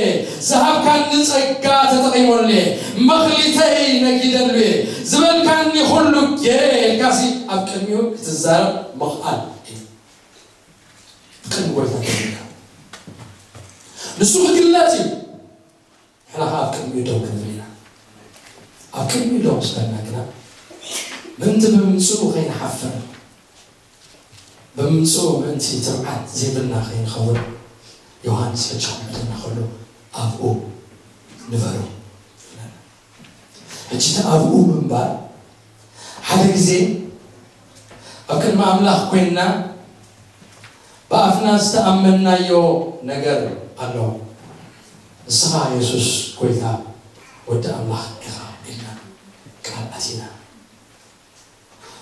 ዝሃብካኒ ጸጋ ተጠቒመሉ እየ፣ መኽሊተይ ነጊደሉ እየ፣ ዝበልካኒ ኩሉ ገይረ ኢልካሲ ኣብ ቅድሚኡ ክትዛረብ ምኽኣል እዩ። ብቅድሚ ጎይታ ተሪካ ንሱ ክግለጽ እዩ። ንሕና ኸዓ ኣብ ቅድሚኡ ደው ክንብል ኢና። ኣብ ቅድሚኡ ደው ምስ በልና ግና፣ ምእንቲ ብምምጽኡ ከይንሓፍር፣ ብምምጽኡ ምእንቲ ትብዓት ዘይብልና ከይንኸውን፣ ዮሃንስ ሕጂ ክምሕደና ከሎ፣ ኣብኡ ንበሩ ይብለና። ሕጂ እቲ ኣብኡ ምንባር፣ ሓደ ግዜ ኣብ ቅድሚ ኣምላኽ ኮይንና ብኣፍና ዝተኣመንናዮ ነገር ኣሎ። ንስኻ የሱስ ጎይታ ወዲ ኣምላኽ ኢኻ ኢልና ቃል ኣቲና።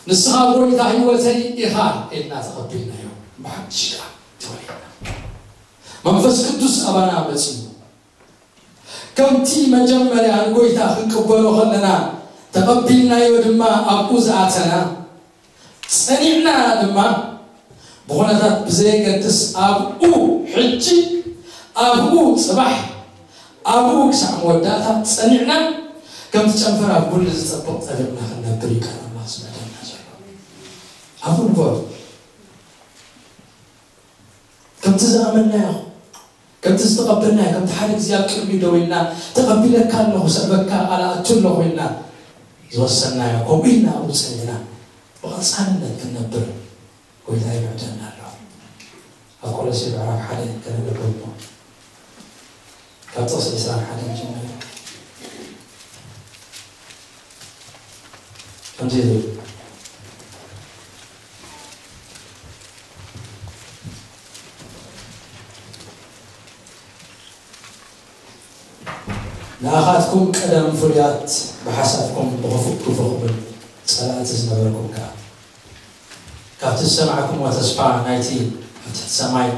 ንስኻ ጎይታ ህይወተይ ኢኻ ኢልና ተቐቢልናዮ። ብሓድሽ ከኣ ተወሊድና። መንፈስ ቅዱስ ኣባና መጺኡ። ከምቲ መጀመርያ ንጎይታ ክንቅበሎ ከለና ተቐቢልናዮ ድማ ኣብኡ ዝኣተና፣ ጸኒዕና ድማ ብኹነታት ብዘየገድስ ኣብኡ ሕጂ፣ ኣብኡ ጽባሕ፣ ኣብኡ ክሳዕ መወዳእታ ጸኒዕና ከምቲ ጨንፈር ኣብ ጉንዲ ዝጸብቕ ጸቢቕና ክንነብር እዩ ቃል ኣምላኽ ዝምዕደልና ዘሎ። ኣብኡ ንበሩ። ከምቲ ዝኣመንናዮ፣ ከምቲ ዝተቐበልናዮ፣ ከምቲ ሓደ ግዜ ኣብ ቅድሚ ደው ኢልና፣ "ተቐቢለካ ኣለኹ፣ ሰዕበካ ኣላእቱ ኣለኹ" ኢልና ዝወሰንናዮ፣ ከምኡ ኢልና ኣብኡ ጸኒዕና ብቐጻልነት ክንነብር ጎይታ ይምዕደና ኣሎ። ኣብ ቆሎሴ ምዕራፍ ሓደ ከነንብብ እሞ፣ ካብ ጥቕሲ ዕስራን ሓደን ጀሚሩ። ከምዚ ይብል። ንኣኻትኩም ቀደም ፍሉያት ብሓሳብኩም ብኽፉእ ክፉእኹምን ጸላእቲ ዝነበርኩም ከኣ፣ ካብቲ ዝሰማዕኩምዎ ተስፋ ናይቲ ኣብ ትሕቲ ሰማይ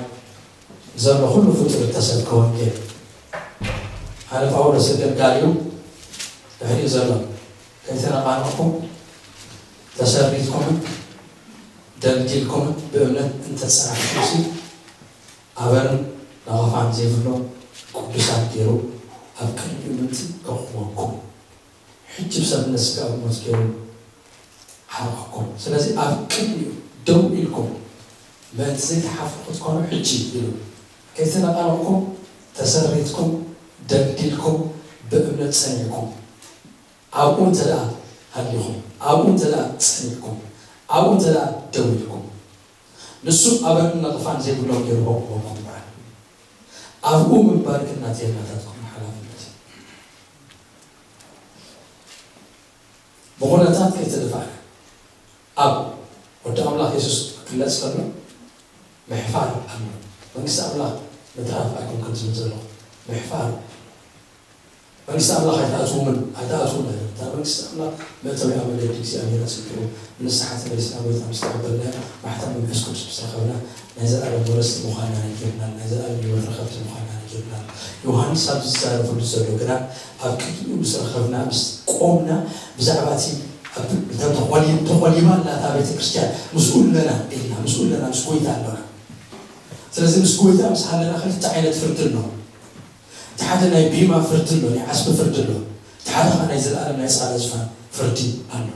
ዘሎ ኩሉ ፍጡር እተሰብከ ወንጌል፣ ኣነ ጳውሎስ ኣገልጋሊኡ ድሕሪኡ ዘሎ ከይተነቓነቕኩም ተሰሪትኩምን ደልዲልኩምን ብእምነት እንተጸናሕኩምሲ፣ ኣበርን ነቐፋን ዘይብሎም ቅዱሳት ገይሩ ኣብ ቅድሚኡ ምእንቲ ከቕርበኩም፣ ሕጂ ብሰብነት ስጋዊ ሞት ገይሩ ሓረቐኩም። ስለዚ ኣብ ቅድሚኡ ደው ኢልኩም ምእንቲ ዘይትሓፍሩ ክትኮኑ ሕጂ ኢሉ፣ ከይተነቓነቕኩም ተሰሪትኩም ደልዲልኩም ብእምነት ጸኒዕኩም፣ ኣብኡ እንተ ደኣ ሃሊኹም፣ ኣብኡ እንተ ደኣ ጸኒዕኩም፣ ኣብኡ እንተ ደኣ ደው ኢልኩም፣ ንሱ ኣበርን ነቐፋን ዘይብሎም ገይሩ ከቕርበኩም በዓል። ኣብኡ ምንባር ግን ናተይን ናታትኩምን ሓላፍነት እዩ። ብኹነታት ከይተደፋእና ኣብ ወዲ ኣምላኽ የሱስ ክግለጽ ከሎ ምሕፋር ኣሎ። መንግስቲ ኣምላኽ ምትራፍ ኣይኮንኩን ዝብል ዘለኹ፣ ምሕፋር። መንግስቲ ኣምላኽ ኣይትኣትውምን፣ ኣይትኣትውን ኣይደለም። እታ መንግስቲ ኣምላኽ መእተዊኣ መገዲ እግዚኣብሔር ኣጽቢቑ፣ ንስሓ ተመሊስና ጎይታ ምስ ተቐበልና፣ ማሕተም መንፈስ ቅዱስ ምስ ረኸብና፣ ናይ ዘለኣለም ወረስቲ ምዃንና ነጊርና፣ ናይ ዘለኣለም ህይወት ረኸብቲ ምዃንና ነጊርና። ዮሃንስ ኣብ ዝዛረበሉ ዘሎ ግና፣ ኣብ ቅድሚኡ ምስ ረኸብና፣ ምስ ቆምና፣ ብዛዕባ እቲ ኣብ፣ እታ ተቖሊ-፣ ተቖሊባ ኣላ እታ ቤተ ክርስቲያን፣ ምስኡ ኣለና ኢልና፣ ምስኡ ኣለና፣ ምስ ጎይታ ኣለና። ስለዚ ምስ ጎይታ ምስ ሃለና ክልተ ዓይነት ፍርዲ ኣሎ። እቲ ሓደ ናይ ቤማ ፍርዲ ኣሎ፣ ናይ ዓስቢ ፍርዲ ኣሎ። እቲ ሓደ ኸዓ ናይ ዘለኣለም ናይ ጻዕዳ ዝፋን ፍርዲ ኣሎ።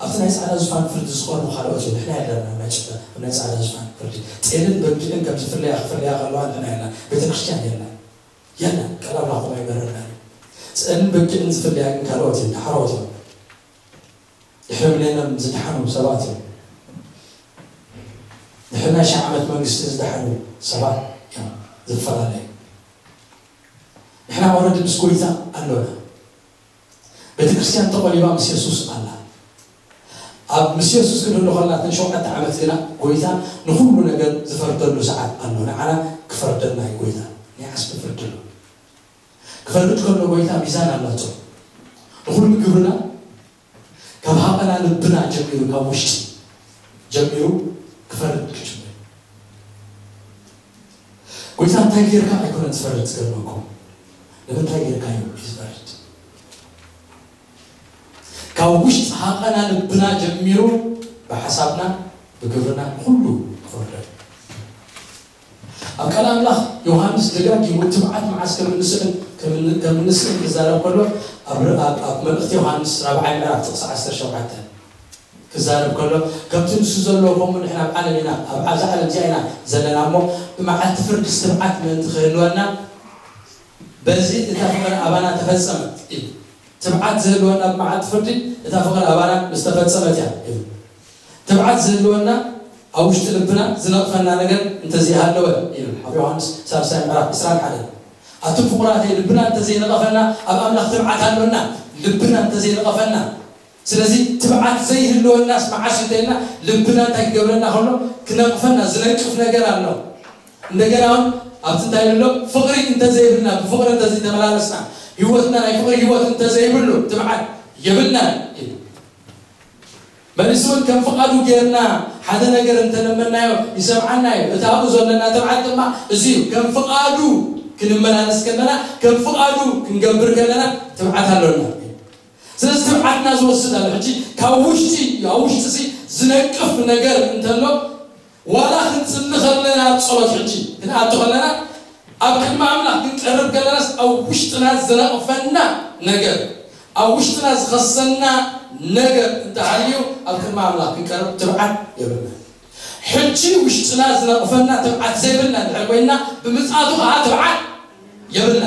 ኣብቲ ናይ ጻዕዳ ዝፋን ፍርዲ ዝቐርቡ ካልኦት እዮም። ንሕና የለና ኣብ ናይ ጭ-፣ ኣብ ናይ ጻዕዳ ዝፋን ፍርዲ። ጤልን በጊዕን ከም ዝፍለያ ክፍለያ ከለዋ ንሕና የለና። ቤተ ክርስቲያን የላ። የላ። ቃል ኣምላኽ ከምኡ ኣይመረናን እዩ። ጸልን በጊዕን ዝፍለያ ግን ካልኦት እዮም፣ ዳሕረዎት እዮም። ድሕሪ ሚሌንየም ዝደሓኑ ሰባት እዮም። ድሕሪ ናይ ሺሕ ዓመት መንግስቲ ዝደሓኑ ሰባት እዮም ዝፈላለዩ። ንሕና ኦረዲ ምስ ጎይታ ኣሎና። ቤተ ክርስቲያን ተቖሊባ ምስ የሱስ ኣላ። ኣብ ምስ የሱስ ክንህሉ ከለና እተን ሸውዓተ ዓመት ግና ጎይታ ንኹሉ ነገር ዝፈርደሉ ሰዓት ኣሎ። ንዓና ክፈርደልና እዩ ጎይታ። ናይ ዓስቢ ፍርዲ ኣሎ። ክፈርድ ከሎ ጎይታ ሚዛን ኣላቶ። ንኹሉ ግብርና ካብ ሃቐና ልብና ጀሚሩ፣ ካብ ውሽጢ ጀሚሩ ክፈርድ ክጅምር። ጎይታ እንታይ ጌርካ ኣይኮነን ዝፈርድ፣ ዝገርመኩም። ንምንታይ ጌርካዮ እዩ ዝፈርድ። ካብ ውሽጢ ሃቐና ልብና ጀሚሩ ብሓሳብና ብግብርና ኩሉ ክፈርዶ። ኣብ ቃል ኣምላኽ ዮሃንስ ደጋጊሙ ትብዓት መዓስ ከም እንስእን፣ ከም ን-፣ ከም እንስእን ክዛረብ ከሎ፣ ኣብ ር-፣ ኣብ፣ ኣብ መልእኽቲ ዮሃንስ ራብዓይ ምዕራፍ ጥቕሲ ዓሰርተ ሸውዓተ ክዛረብ ከሎ፣ ከምቲ ንሱ ዘለዎ ከምኡ ንሕና ኣብ ዓለም ኢና፣ ኣብ፣ ኣብዛ ዓለም እዚኣ ኢና ዘለና እሞ፣ ብመዓልቲ ፍርዲ ትብዓት ምእንቲ ክህልወና፣ በዚ እታ ፍቕሪ ኣባና ተፈጸመት ኢሉ። ትብዓት ዝህልወና ብመዓልቲ ፍርዲ፣ እታ ፍቕሪ ኣባና ምስ ተፈጸመት እያ ኢሉ። ትብዓት ዝህልወና ኣብ ውሽጢ ልብና ዝነቕፈና ነገር እንተዘይሃለወ ኢሉ ኣብ ዮሃንስ ሳልሳይ ምዕራፍ ዕስራን ሓደን። ኣቱም ፍቑራተይ፣ ልብና እንተዘይነቐፈና ኣብ ኣምላኽ ትብዓት ኣሎና። ልብና እንተዘይነቐፈና። ስለዚ ትብዓት ዘይህልወናስ መዓስ እዩ እንተኢልና፣ ልብና እንታይ ክገብረና ከሎ ክነቕፈና ዝነቅፍ ነገር ኣሎ። እንደገና እውን ኣብቲ እንታይ ኣሎ፣ ፍቕሪ እንተዘይብልና፣ ብፍቕሪ እንተዘይተመላለስና፣ ህይወትና ናይ ፍቕሪ ህይወት እንተዘይብሉ ትብዓት የብልናን ኢሉ። መሊሱ እውን ከም ፍቓዱ ጌርና ሓደ ነገር እንተለመናዮ ይሰምዓና እዩ። እቲ ኣብኡ ዘለና ትብዓት ድማ እዚ እዩ። ከም ፍቓዱ ክንመላለስ ከለና፣ ከም ፍቓዱ ክንገብር ከለና ትብዓት ኣሎና። ስለዚ ትብዓትና ዝወስድ ኣሎ። ሕጂ ካብ ውሽጢ፣ ኣብ ውሽጢ እዚ ዝነቅፍ ነገር እንተሎ፣ ዋላ ክንጽሊ ከለና ኣብ ጸሎት ሕጂ ክንኣቱ ከለና፣ ኣብ ቅድሚ ኣምላኽ ክንቀርብ ከለናስ ኣብ ውሽጥና ዝነቕፈና ነገር፣ ኣብ ውሽጥና ዝኸሰና ነገር እንተሃልዩ ኣብ ቅድሚ ኣምላኽ ክንቀርብ ትብዓት የብልና። ሕጂ ውሽጥና ዝነቕፈና ትብዓት ዘይብልና እንድሕር ኮይንና፣ ብምጽኣቱ ኸዓ ትብዓት የብልና።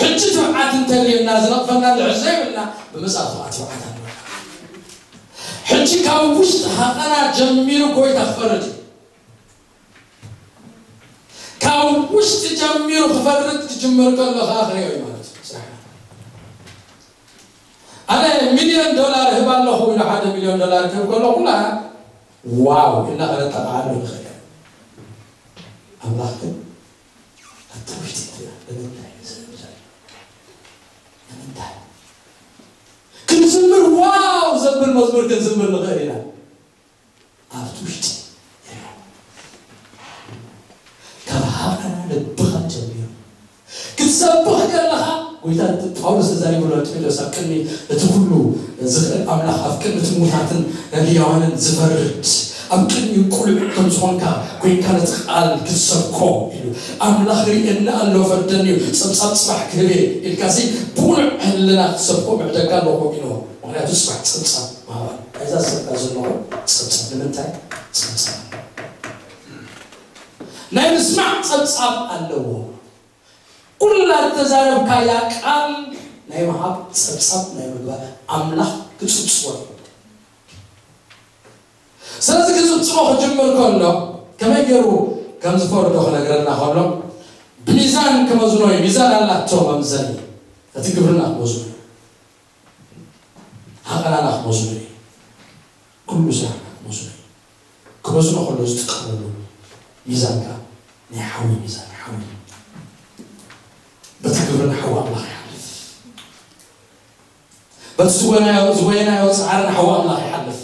ሕጂ ትብዓት እንተልዩና ዝነቕፈና እንድሕር ዘይብልና፣ ብምጽኣቱ ኸዓ ትብዓት ኣለና። ሕጂ ካብ ውሽጢ ሃቐና ጀሚሩ ጎይታ ክፈርድ እዩ። ካብ ውሽጢ ጀሚሩ ክፈርድ ክጅምር ከሎ ኸዓ ክሪኦ እዩ ማለት እዩ ስራሕና። ኣነ ሚልዮን ዶላር እህብ ኣለኹ ኢሉ ሓደ ሚልዮን ዶላር ክህብ ከሎ ኩላ ዋው ኢልና ከነጠቓዓሉ ንኽእል ኢና። ኣምላኽ ግን ኣብቲ ውሽጢ ይርኣ። ንምንታይ እዩ ዝህብ ዘሎ? ንምንታይ? ክንዝምር ዋው ዘብል መዝሙር ክንዝምር ንኽእል ኢና። ኣብቲ ውሽጢ ይርኣ። ካብ ሃቐና ልብኻ ጀሚሩ ክትሰብኽ ከለኻ፣ ጎይታ ጳውሎስ ተዛሪቡ ኣሎ ጢሞቴዎስ፣ ኣብ ቅድሚ እቲ ኩሉ ዝኽእል ኣምላኽ፣ ኣብ ቅድሚ እቲ ሙታትን ህያዋንን ዝፈርድ፣ ኣብ ቅድሚኡ ቁሉዕ ከም ዝኾንካ ኮይንካ ነቲ ቃል ክትሰብኮ ኢሉ። ኣምላኽ ርእየና ኣሎ፣ ፈርደኒ እዩ፣ ጸብጻብ ጽባሕ ክህብ እየ ኢልካሲ ብቁሉዕ ሕልና ክትሰብኮ ምዕደካ ኣለኹ ኢሉ። ምኽንያቱ ጽባሕ ጸብጻብ ምሃባ። እዛ ዝሰብካ ዘለኹ ጸብጻብ ንምንታይ ጸብጻብ? ናይ ምስማዕ ጸብጻብ ኣለዎ። ኩላ እተዛረብካያ ቃል ናይ ምሃብ ጸብጻብ ናይ ምግባር ኣምላኽ ክጽብጽቦ እዩ። ስለዚ ክጽብጽቦ ክጅምር ከሎ ከመይ ገይሩ ከም ዝፈርዶ ክነግረና ከሎ ብሚዛን ክመዝኖ እዩ። ሚዛን ኣላቶ መምዘኒ። እቲ ግብርና ክመዝኖ እዩ። ሃቐናና ክመዝኖ እዩ። ኩሉ ስራሕና ክመዝኖ እዩ። ክመዝኖ ከሎ ዝጥቀመሉ ሚዛን ከኣ ናይ ሓዊ ሚዛን፣ ሓዊ። በቲ ግብርና ሓዊ ኣምላኽ ይሓልፍ። በቲ ዝወናዮ፣ ዝወየናዮ ጻዕርን ሓዊ ኣምላኽ ይሓልፍ።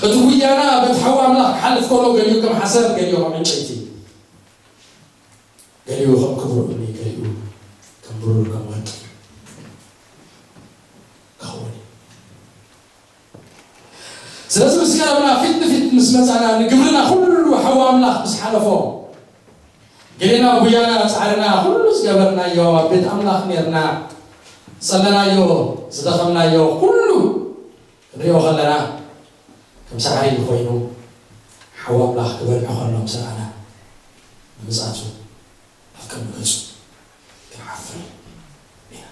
እቲ ጉያና በቲ ሓዊ ኣምላኽ ክሓልፍ ከሎ ገሊኡ ከም ሓሰር፣ ገሊኡ ከም ዕንጨይቲ፣ ገሊኡ ከም ክቡር እምኒ፣ ገሊኡ ከም ብሩር፣ ከም ወርቂ ክኸውን እዩ። ስለዚ ምስ ቀረብና፣ ፊት ንፊት ምስ መጻና፣ ንግብርና ኩሉ ሓዊ ኣምላኽ ምስ ሓለፎ፣ ገሌና ጉያና፣ ጻዕርና፣ ኩሉ ዝገበርናዮ፣ ኣብ ቤት ኣምላኽ ኔርና፣ ዝጸለናዮ፣ ዝደኸምናዮ ኩሉ ክንሪኦ ከለና፣ ከም ሳዕሪ ኮይኑ ሓዊ ኣምላኽ ክበልዖ ከሎ ምስ ረኣና፣ ንምጽኣቱ ኣብ ቅድሚ ገጹ ክንሓፍር ኢና።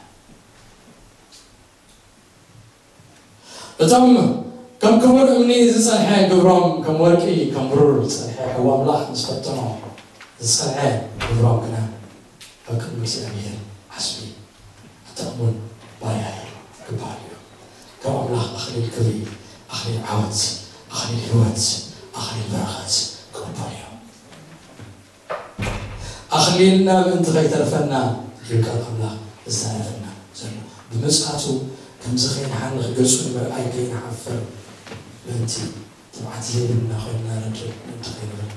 እቶም ከም ክቡር እምኒ ዝጸንሐ ግብሮም፣ ከም ወርቂ፣ ከም ብሩር ዝጸንሐ፣ ሕዋ ኣምላኽ ምስ ፈተኖ ዝጸንዐ ግብሮም ግና ኣብ ቅድሚ እግዚኣብሔር ዓስቢ፣ ኣቲ እሙን ባርያ እዩ ክበሃል እዩ። ካብ ኣምላኽ ኣኽሊል ክብሪ፣ ኣኽሊል ዓወት፣ ኣኽሊል ህይወት፣ ኣኽሊል በረኸት ክቕበሉ እዮም። ኣኽሊልና ምእንቲ ኸይተርፈና እዩ ቃል ኣምላኽ ዝዛረበና ዘሎ። ብምጽኣቱ ከምዚ ኸይንሓንኽ፣ ገጹ ንምርኣይ ከይንሓፍር ምእንቲ፣ ትብዓት ዘይብልና ኾይንና ንድረግ ምእንቲ ኸይንብል፣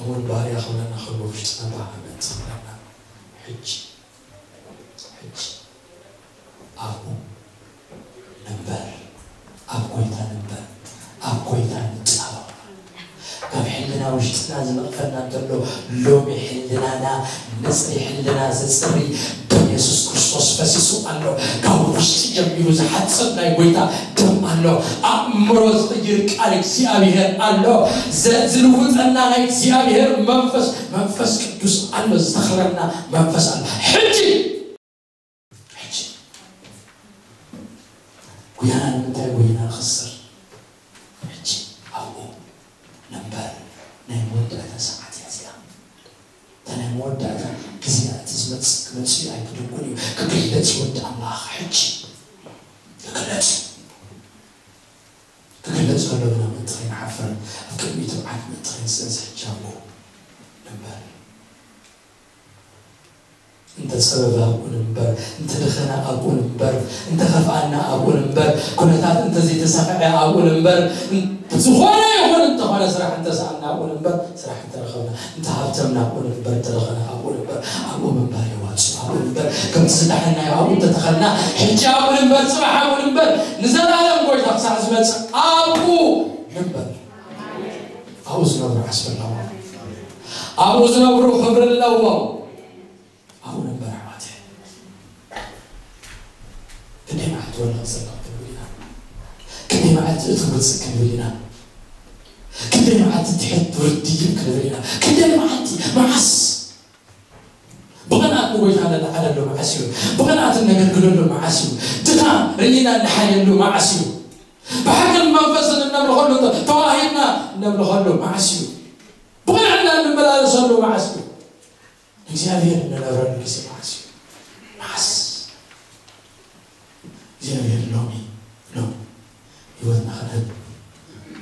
እሙን ባርያ ክብለና ከሎ፣ ውሽጥና ባህ ምእንቲ ክብለና፣ ሕጂ፣ ሕጂ ኣብኡ ንንበር፣ ኣብ ጎይታ ንንበር፣ ኣብ ጎይታ ንጣበቕ። ካብ ሕልና ውሽጥና ዝነቕፈና እንተሎ፣ ሎሚ ሕልናና ንጽሪ፣ ሕልና ዘጽሪ ደም የሱስ ክርስቶስ ፈሲሱ ኣሎ። ካብ ውሽጢ ጀሚሩ ዝሓጽብ ናይ ጎይታ ደም ኣሎ። ኣእምሮ ዝቕይር ቃል እግዚኣብሔር ኣሎ። ዘ-፣ ዝልውጠና ናይ እግዚኣብሔር መንፈስ፣ መንፈስ ቅዱስ ኣሎ። ዝተኽለና መንፈስ ኣሎ። ሕጂ ሕጂ ጉያና ንምንታይ ጎይና ንኸስር? ሕጂ ኣብኡ ንንበር። ናይ መወዳእታ ሰዓት እያ እዚኣ። እታ ናይ መወዳእታ ግዜ እያ። እቲ ዝመጽእ ክመጽእ እዩ፣ ኣይክድንቁን እዩ። ክግለጽ እዩ ወዲ ኣምላኽ ሕጂ። ክግለጽ እዩ። ክግለጽ ከሎ ግና ምእንቲ ኸይንሓፍር፣ ኣብ ቅድሚኡ ትብዓት ምእንቲ ኸይንስእን፣ ሕጂ ኣብኡ ንንበር። እንተ ጸበበ ኣብኡ ንንበር፣ እንተ ደኸነ ኣብኡ ንንበር፣ እንተ ኸፍኣና ኣብኡ ንንበር፣ ኩነታት እንተ ዘይተሳኽዐ ኣብኡ ንንበር፣ እን-፣ ዝኾነ ይኹን እንተኾነ ስራሕ እንተ ሰኣና ኣብኡ ንንበር፣ ስራሕ እንተ ረኸብና፣ እንተ ሃብተምና ኣብኡ ንንበር፣ እንተ ደኸነ ኣብኡ ንንበር፣ ኣብኡ ምንባር የዋጽእ፣ ኣብኡ ንንበር፣ ከምቲ ዝደሓንናዮ ኣብኡ እንተ ተኸልና፣ ሕጂ ኣብኡ ንንበር፣ ጽባሕ ኣብኡ ንንበር፣ ንዘለኣለም ጎይታ ክሳዕ ዝመጽእ ኣብኡ ንንበር። ኣብኡ ዝነብሩ ዓስቢ ኣለዎም። ኣብኡ ዝነብሩ ክብሪ ኣለዎም። ኣብኡ ንንበር ኣሕዋተይ። ክንደይ መዓልቲ ወላ ክጸልቕ ክንብል ኢና? ክንደይ መዓልቲ እትው ውጽእ ክንብል ኢና? ክንደይ መዓልቲ ትሕት ውርድ ይብል ክንብል ኢና? ክንደይ መዓልቲ? መዓስ? ብቕንኣት ንጎይታ እንለዓለሉ መዓስ እዩ? ብቕንኣት እነገልግለሉ መዓስ እዩ? ድኻም ርኢና እንሓየሉ መዓስ እዩ? ብሓቂ መንፈስ እነምልኸሉ፣ ተዋሂድና እነምልኸሉ መዓስ እዩ? ብቕንዕና እንመላለሰሉ መዓስ እዩ? እግዚኣብሔር እንነብረሉ ግዜ መዓስ እዩ? መዓስ? እግዚኣብሔር ሎሚ ሎሚ ህይወትና ክንህብ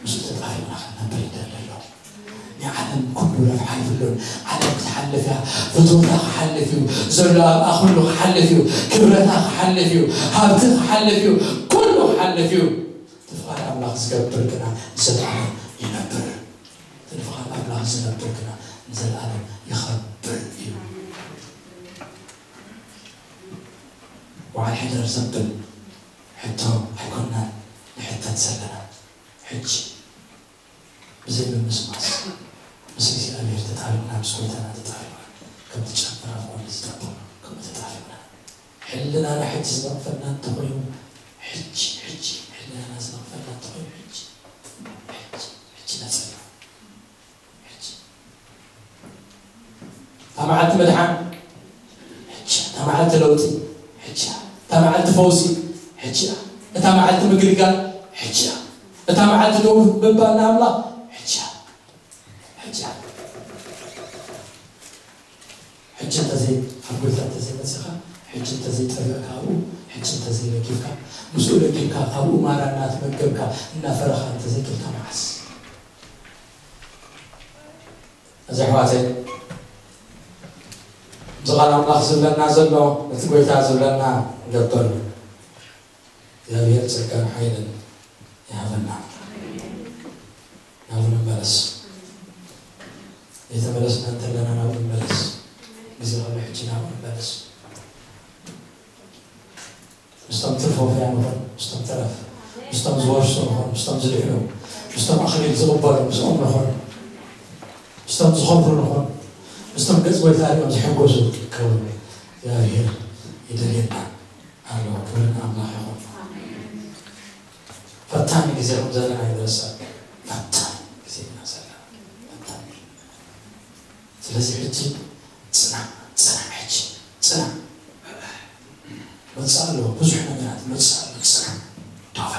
ምስኡ ተጣፊእና ክንነብር ይደሊ ኣሎ። ናይ ዓለም ኩሉ ረብሓ ይብሉን። ዓለም ክትሓልፍ እያ፣ ፍትወታ ክሓልፍ እዩ፣ ዘሎ ኣብኣ ኩሉ ክሓልፍ እዩ፣ ክብረታ ክሓልፍ እዩ፣ ሃብቲ ክሓልፍ እዩ፣ ኩሉ ክሓልፍ እዩ። እቲ ፍቓድ ኣምላኽ ዝገብር ግና ንዘለኣለም ይነብር። እቲ ፍቓድ ኣምላኽ ዝነብር ግና ንዘለኣለም ይኸብር እዩ። በዓል ሕደር ዘብል ሕቶ ኣይኮንናን ንሕተት ዘለና። ሕጂ ብዘይ ምምስማስ ምስ እግዚኣብሔር ተጣቢቕና፣ ምስ ጎይታና ተጣቢቕና፣ ከምቲ ጨንፈር ኣብ ጎኒ ዝጠብቕ ከምኡ ተጣቢቕና። ሕልናና ሕጂ ዝነቕፈና እንተኾይኑ፣ ሕጂ፣ ሕጂ፣ ሕልናና ዝነቕፈና እንተኾይኑ፣ ሕጂ፣ ሕጂ፣ ሕጂ ነጽና። ሕጂ። እታ መዓልቲ ምድሓን፣ ሕጂ። እታ መዓልቲ ለውጢ፣ ሕጂ። እታ መዓልቲ ፈውሲ፣ ሕጂ። እታ መዓልቲ ምግልጋል፣ ሕጂ። እታ መዓልቲ ደው ምባል ንኣምላኽ፣ ሕጂ። ሕጂ። ሕጂ እንተዘይ ኣብ ጎይታ እንተዘይመጺኻ፣ ሕጂ እንተዘይጠበቕካ ኣብኡ፣ ሕጂ እንተዘይለጊብካ፣ ምስኡ ለጊብካ፣ ካብኡ ማራ እናተመገብካ፣ እናፈረኻ እንተዘይከድካ መዓስ? እዚ ኣሕዋተይ፣ እዚ ቃል ኣምላኽ ዝብለና ዘሎ፣ እቲ ጎይታ ዝብለና ንገብር። እግዚኣብሔር ጸጋን ሓይልን ይሃበና። ናብኡ ንመለስ። ዘይተመለስና እንተለና ናብኡ ንመለስ። ግዜ ከሎ ሕጂ ናብኡ ንመለስ። ምስቶም ትርፎፍያ ንኹን፣ ምስቶም ተረፍ፣ ምስቶም ዝወርሱ ንኹን፣ ምስቶም ዝድሕኑ፣ ምስቶም ኣኽሊል ዝቕበሉ ምስኦም ንኹን፣ ምስቶም ዝኸብሩ ንኹን፣ ምስቶም ገጽ ጎይታ ሪኦም ዝሕጎሱ ክኸውን እግዚኣብሔር ይደልየና ኣሎ። ክብሪ ንኣምላኽ ይኹን። ፈታኒ ግዜ ከም ዘለና ኣይንረሳዕ። ፈታኒ ግዜ ኢና ዘለና። ፈታኒ። ስለዚ ሕጂ ጽናዕ፣ ጽናዕ፣ ሕጂ ጽናዕ። መጽእ ኣሎ፣ ብዙሕ ነገራት መጽእ ኣሎ። ጽናዕ፣ ዳዋ።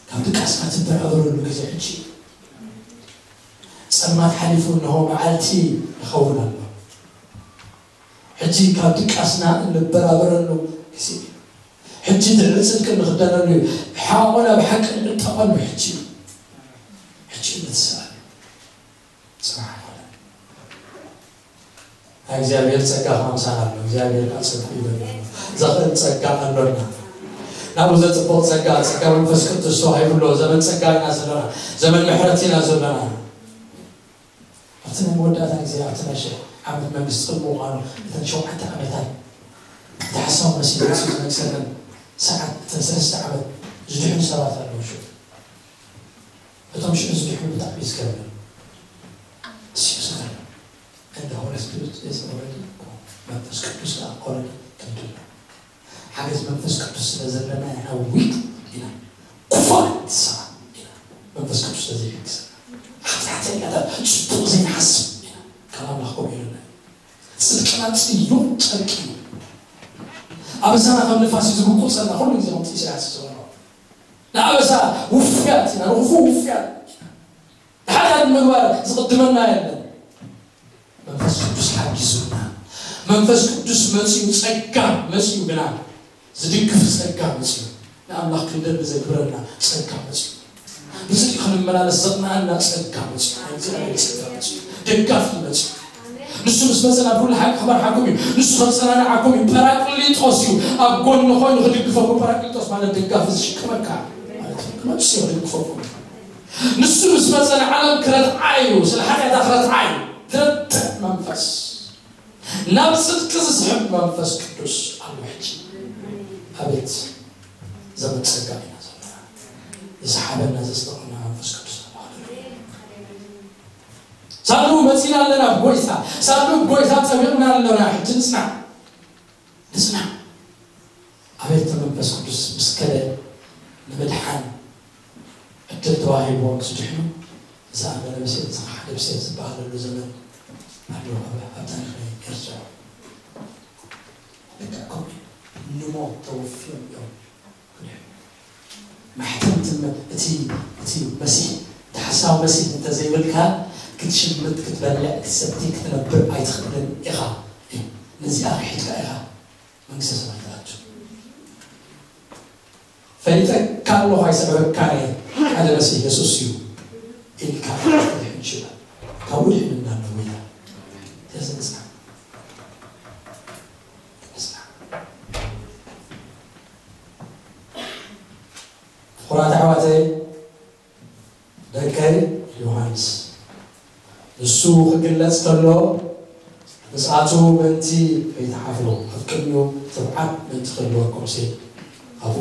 ካብ ድቃስካ ትበራበረሉ ግዜ ሕጂ። ጸልማት ሓሊፉ፣ እነሆ መዓልቲ ይኸውን ኣሎ። ሕጂ ካብ ድቃስና እንበራበረሉ ግዜ እዩ። ሕጂ ድሕሪ ጽድቂ እንኽደነሉ እዩ። ብሓቆና ብሓቂ እንዕጠቐሉ ሕጂ እዩ። ሕጂ እዩ ንትስኣል። ጽባሕ ኣይኮነን። ናይ እግዚኣብሔር ጸጋ ክኣምሳና ኣሎ። እግዚኣብሔር ከኣ ጽድቁ ይበል። ዘኽእል ጸጋ ኣሎና። ናብኡ ዘጽብቕ ጸጋ፣ ጸጋ መንፈስ ቅዱስ ተዋሂቡ ኣሎ። ዘመን ጸጋ ኢና ዘለና። ዘመን ምሕረት ኢና ዘለና። ኣብቲ ናይ መወዳእታ ግዜ፣ ኣብቲ ናይ ሽሕ ዓመት መንግስቲ ቅድሚ ምዃኑ፣ እተን ሸውዓተ ዓመታት እቲ ሓሳዊ መሲሕ መሲሑ ዝነግሰለን ሰዓት፣ እተን ሰለስተ ዓመት ዝድሕኑ ሰባት ኣለዉ። ሽዑ እቶም ሽዑ ዝድሕኑ ብጣዕሚ እዩ ዝገርም። እስዩ ዝገርም። And the Holy Spirit is already come. መንፈስ ቅዱስ ከኣ already ከምድሎ። ሓገዝ መንፈስ ቅዱስ ስለ ዘለና ኢና፣ ዊክ ኢና፣ ኩፋት ሰባት ኢና። መንፈስ ቅዱስ ስለዘይሕግዘና፣ ሓጢኣተኛታት፣ ጽቡቕ ዘይንሓስብ ኢና። ካብ ኣምላኽ ከምኡ ኢሉና እዩ። ጽድቅና ጽዩቕ ጨርቂ እዩ። ኣበሳና ከም ንፋስ እዩ ዝጉቁጸና። ኩሉ ግዜ ከምቲ ኢሳያስ ዝበሎ፣ ንኣበሳ ውፉያት ኢና፣ ንክፉእ ውፉያት ኢና። ንሓጢኣት ምግባር ዝቕድመና የለን። መንፈስ ቅዱስ ሓጊዙና፣ መንፈስ ቅዱስ መጺኡ፣ ጸጋ መጺኡ፣ ግና ዝድግፍ ጸጋ መጺኡ፣ ንኣምላኽ ክንደሊ ዘግብረና ጸጋ መጺኡ፣ ብጽድቂ ክንመላለስ ዘቕንኣና ጸጋ መጺኡ፣ ናይ እግዚኣብሔር ጸጋ መጺኡ፣ ደጋፊ መጺኡ። ንሱ ምስ መጸ ናብ ኩሉ ሓቂ ክመርሓኩም እዩ። ንሱ ከጸናንዓኩም እዩ። ጳራቅሊጦስ እዩ። ኣብ ጎኒ ኮይኑ ክድግፈኩም። ጳራቅሊጦስ ማለት ደጋፊ ዝሽከመካ ማለት እዩ። ክመጽእ እዩ ክድግፈኩም። ንሱ ምስ መጸ ንዓለም ክረትዓ እዩ። ስለ ሓጢኣታ ክረትዓ እዩ። ዝረትዕ መንፈስ፣ ናብ ጽድቂ ዝስሕብ መንፈስ ቅዱስ ኣሎ። ሕጂ ኣቤት ዘመን ጸጋ ኢና ዘለና። ዝሰሓበና ዘስጠመና መንፈስ ቅዱስ ኣሎ። ሃሌሉያ። ሳሉ መጺና ኣለና ብጎይታ፣ ሳሉ ብጎይታ ጠቢቕና ኣለና። ሕጂ ንጽናዕ፣ ንጽናዕ። ኣቤት መንፈስ ቅዱስ ምስ ከደ ንምድሓን ዕድል ተዋሂብዎም ዝድሕኑ፣ ዝኣመነ ብሴት፣ ዝኸሓደ ብሴት ዝበሃለሉ ዘመን ኣሎ ኣብ፣ ኣብ ታሪኽ ናይ ኤርትራ። ልክዕ ከምኡ እዩ። ንሞት ተወፍዮም እዮም ክድሕኑ። ማሕተም እቲ መ-፣ እቲ፣ እቲ መሲሕ፣ እቲ ሓሳዊ መሲሕ እንተዘይብልካ፣ ክትሽምት፣ ክትበልዕ፣ ክትሰቲ፣ ክትነብር ኣይትኽእልን ኢኻ እዩ። ነዚኣ ክሒድካ ኢኻ መንግስተ ሰማይ ትኣቱ። ይጠካ ኣለኹ ኣይስዕበካን እየ፣ ቀደመሲ የሱስ እዩ ኢልካ ክትድሕን ይችላል። ካብኡ ድሕንና ኣለዎ ኢላ ተዘንጻ ተዘንጻ። ፍቑራት ኣሕዋተይ፣ ደቀይ ዮሃንስ፣ ንሱ ክግለጽ ከሎ፣ ምስኣቱ ምእንቲ ከይትሓፍሩ፣ ኣብ ቅድሚኡ ትብዓት ምእንቲ ክህልወኩም ሲ ኣብኡ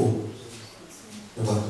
ንበሩ።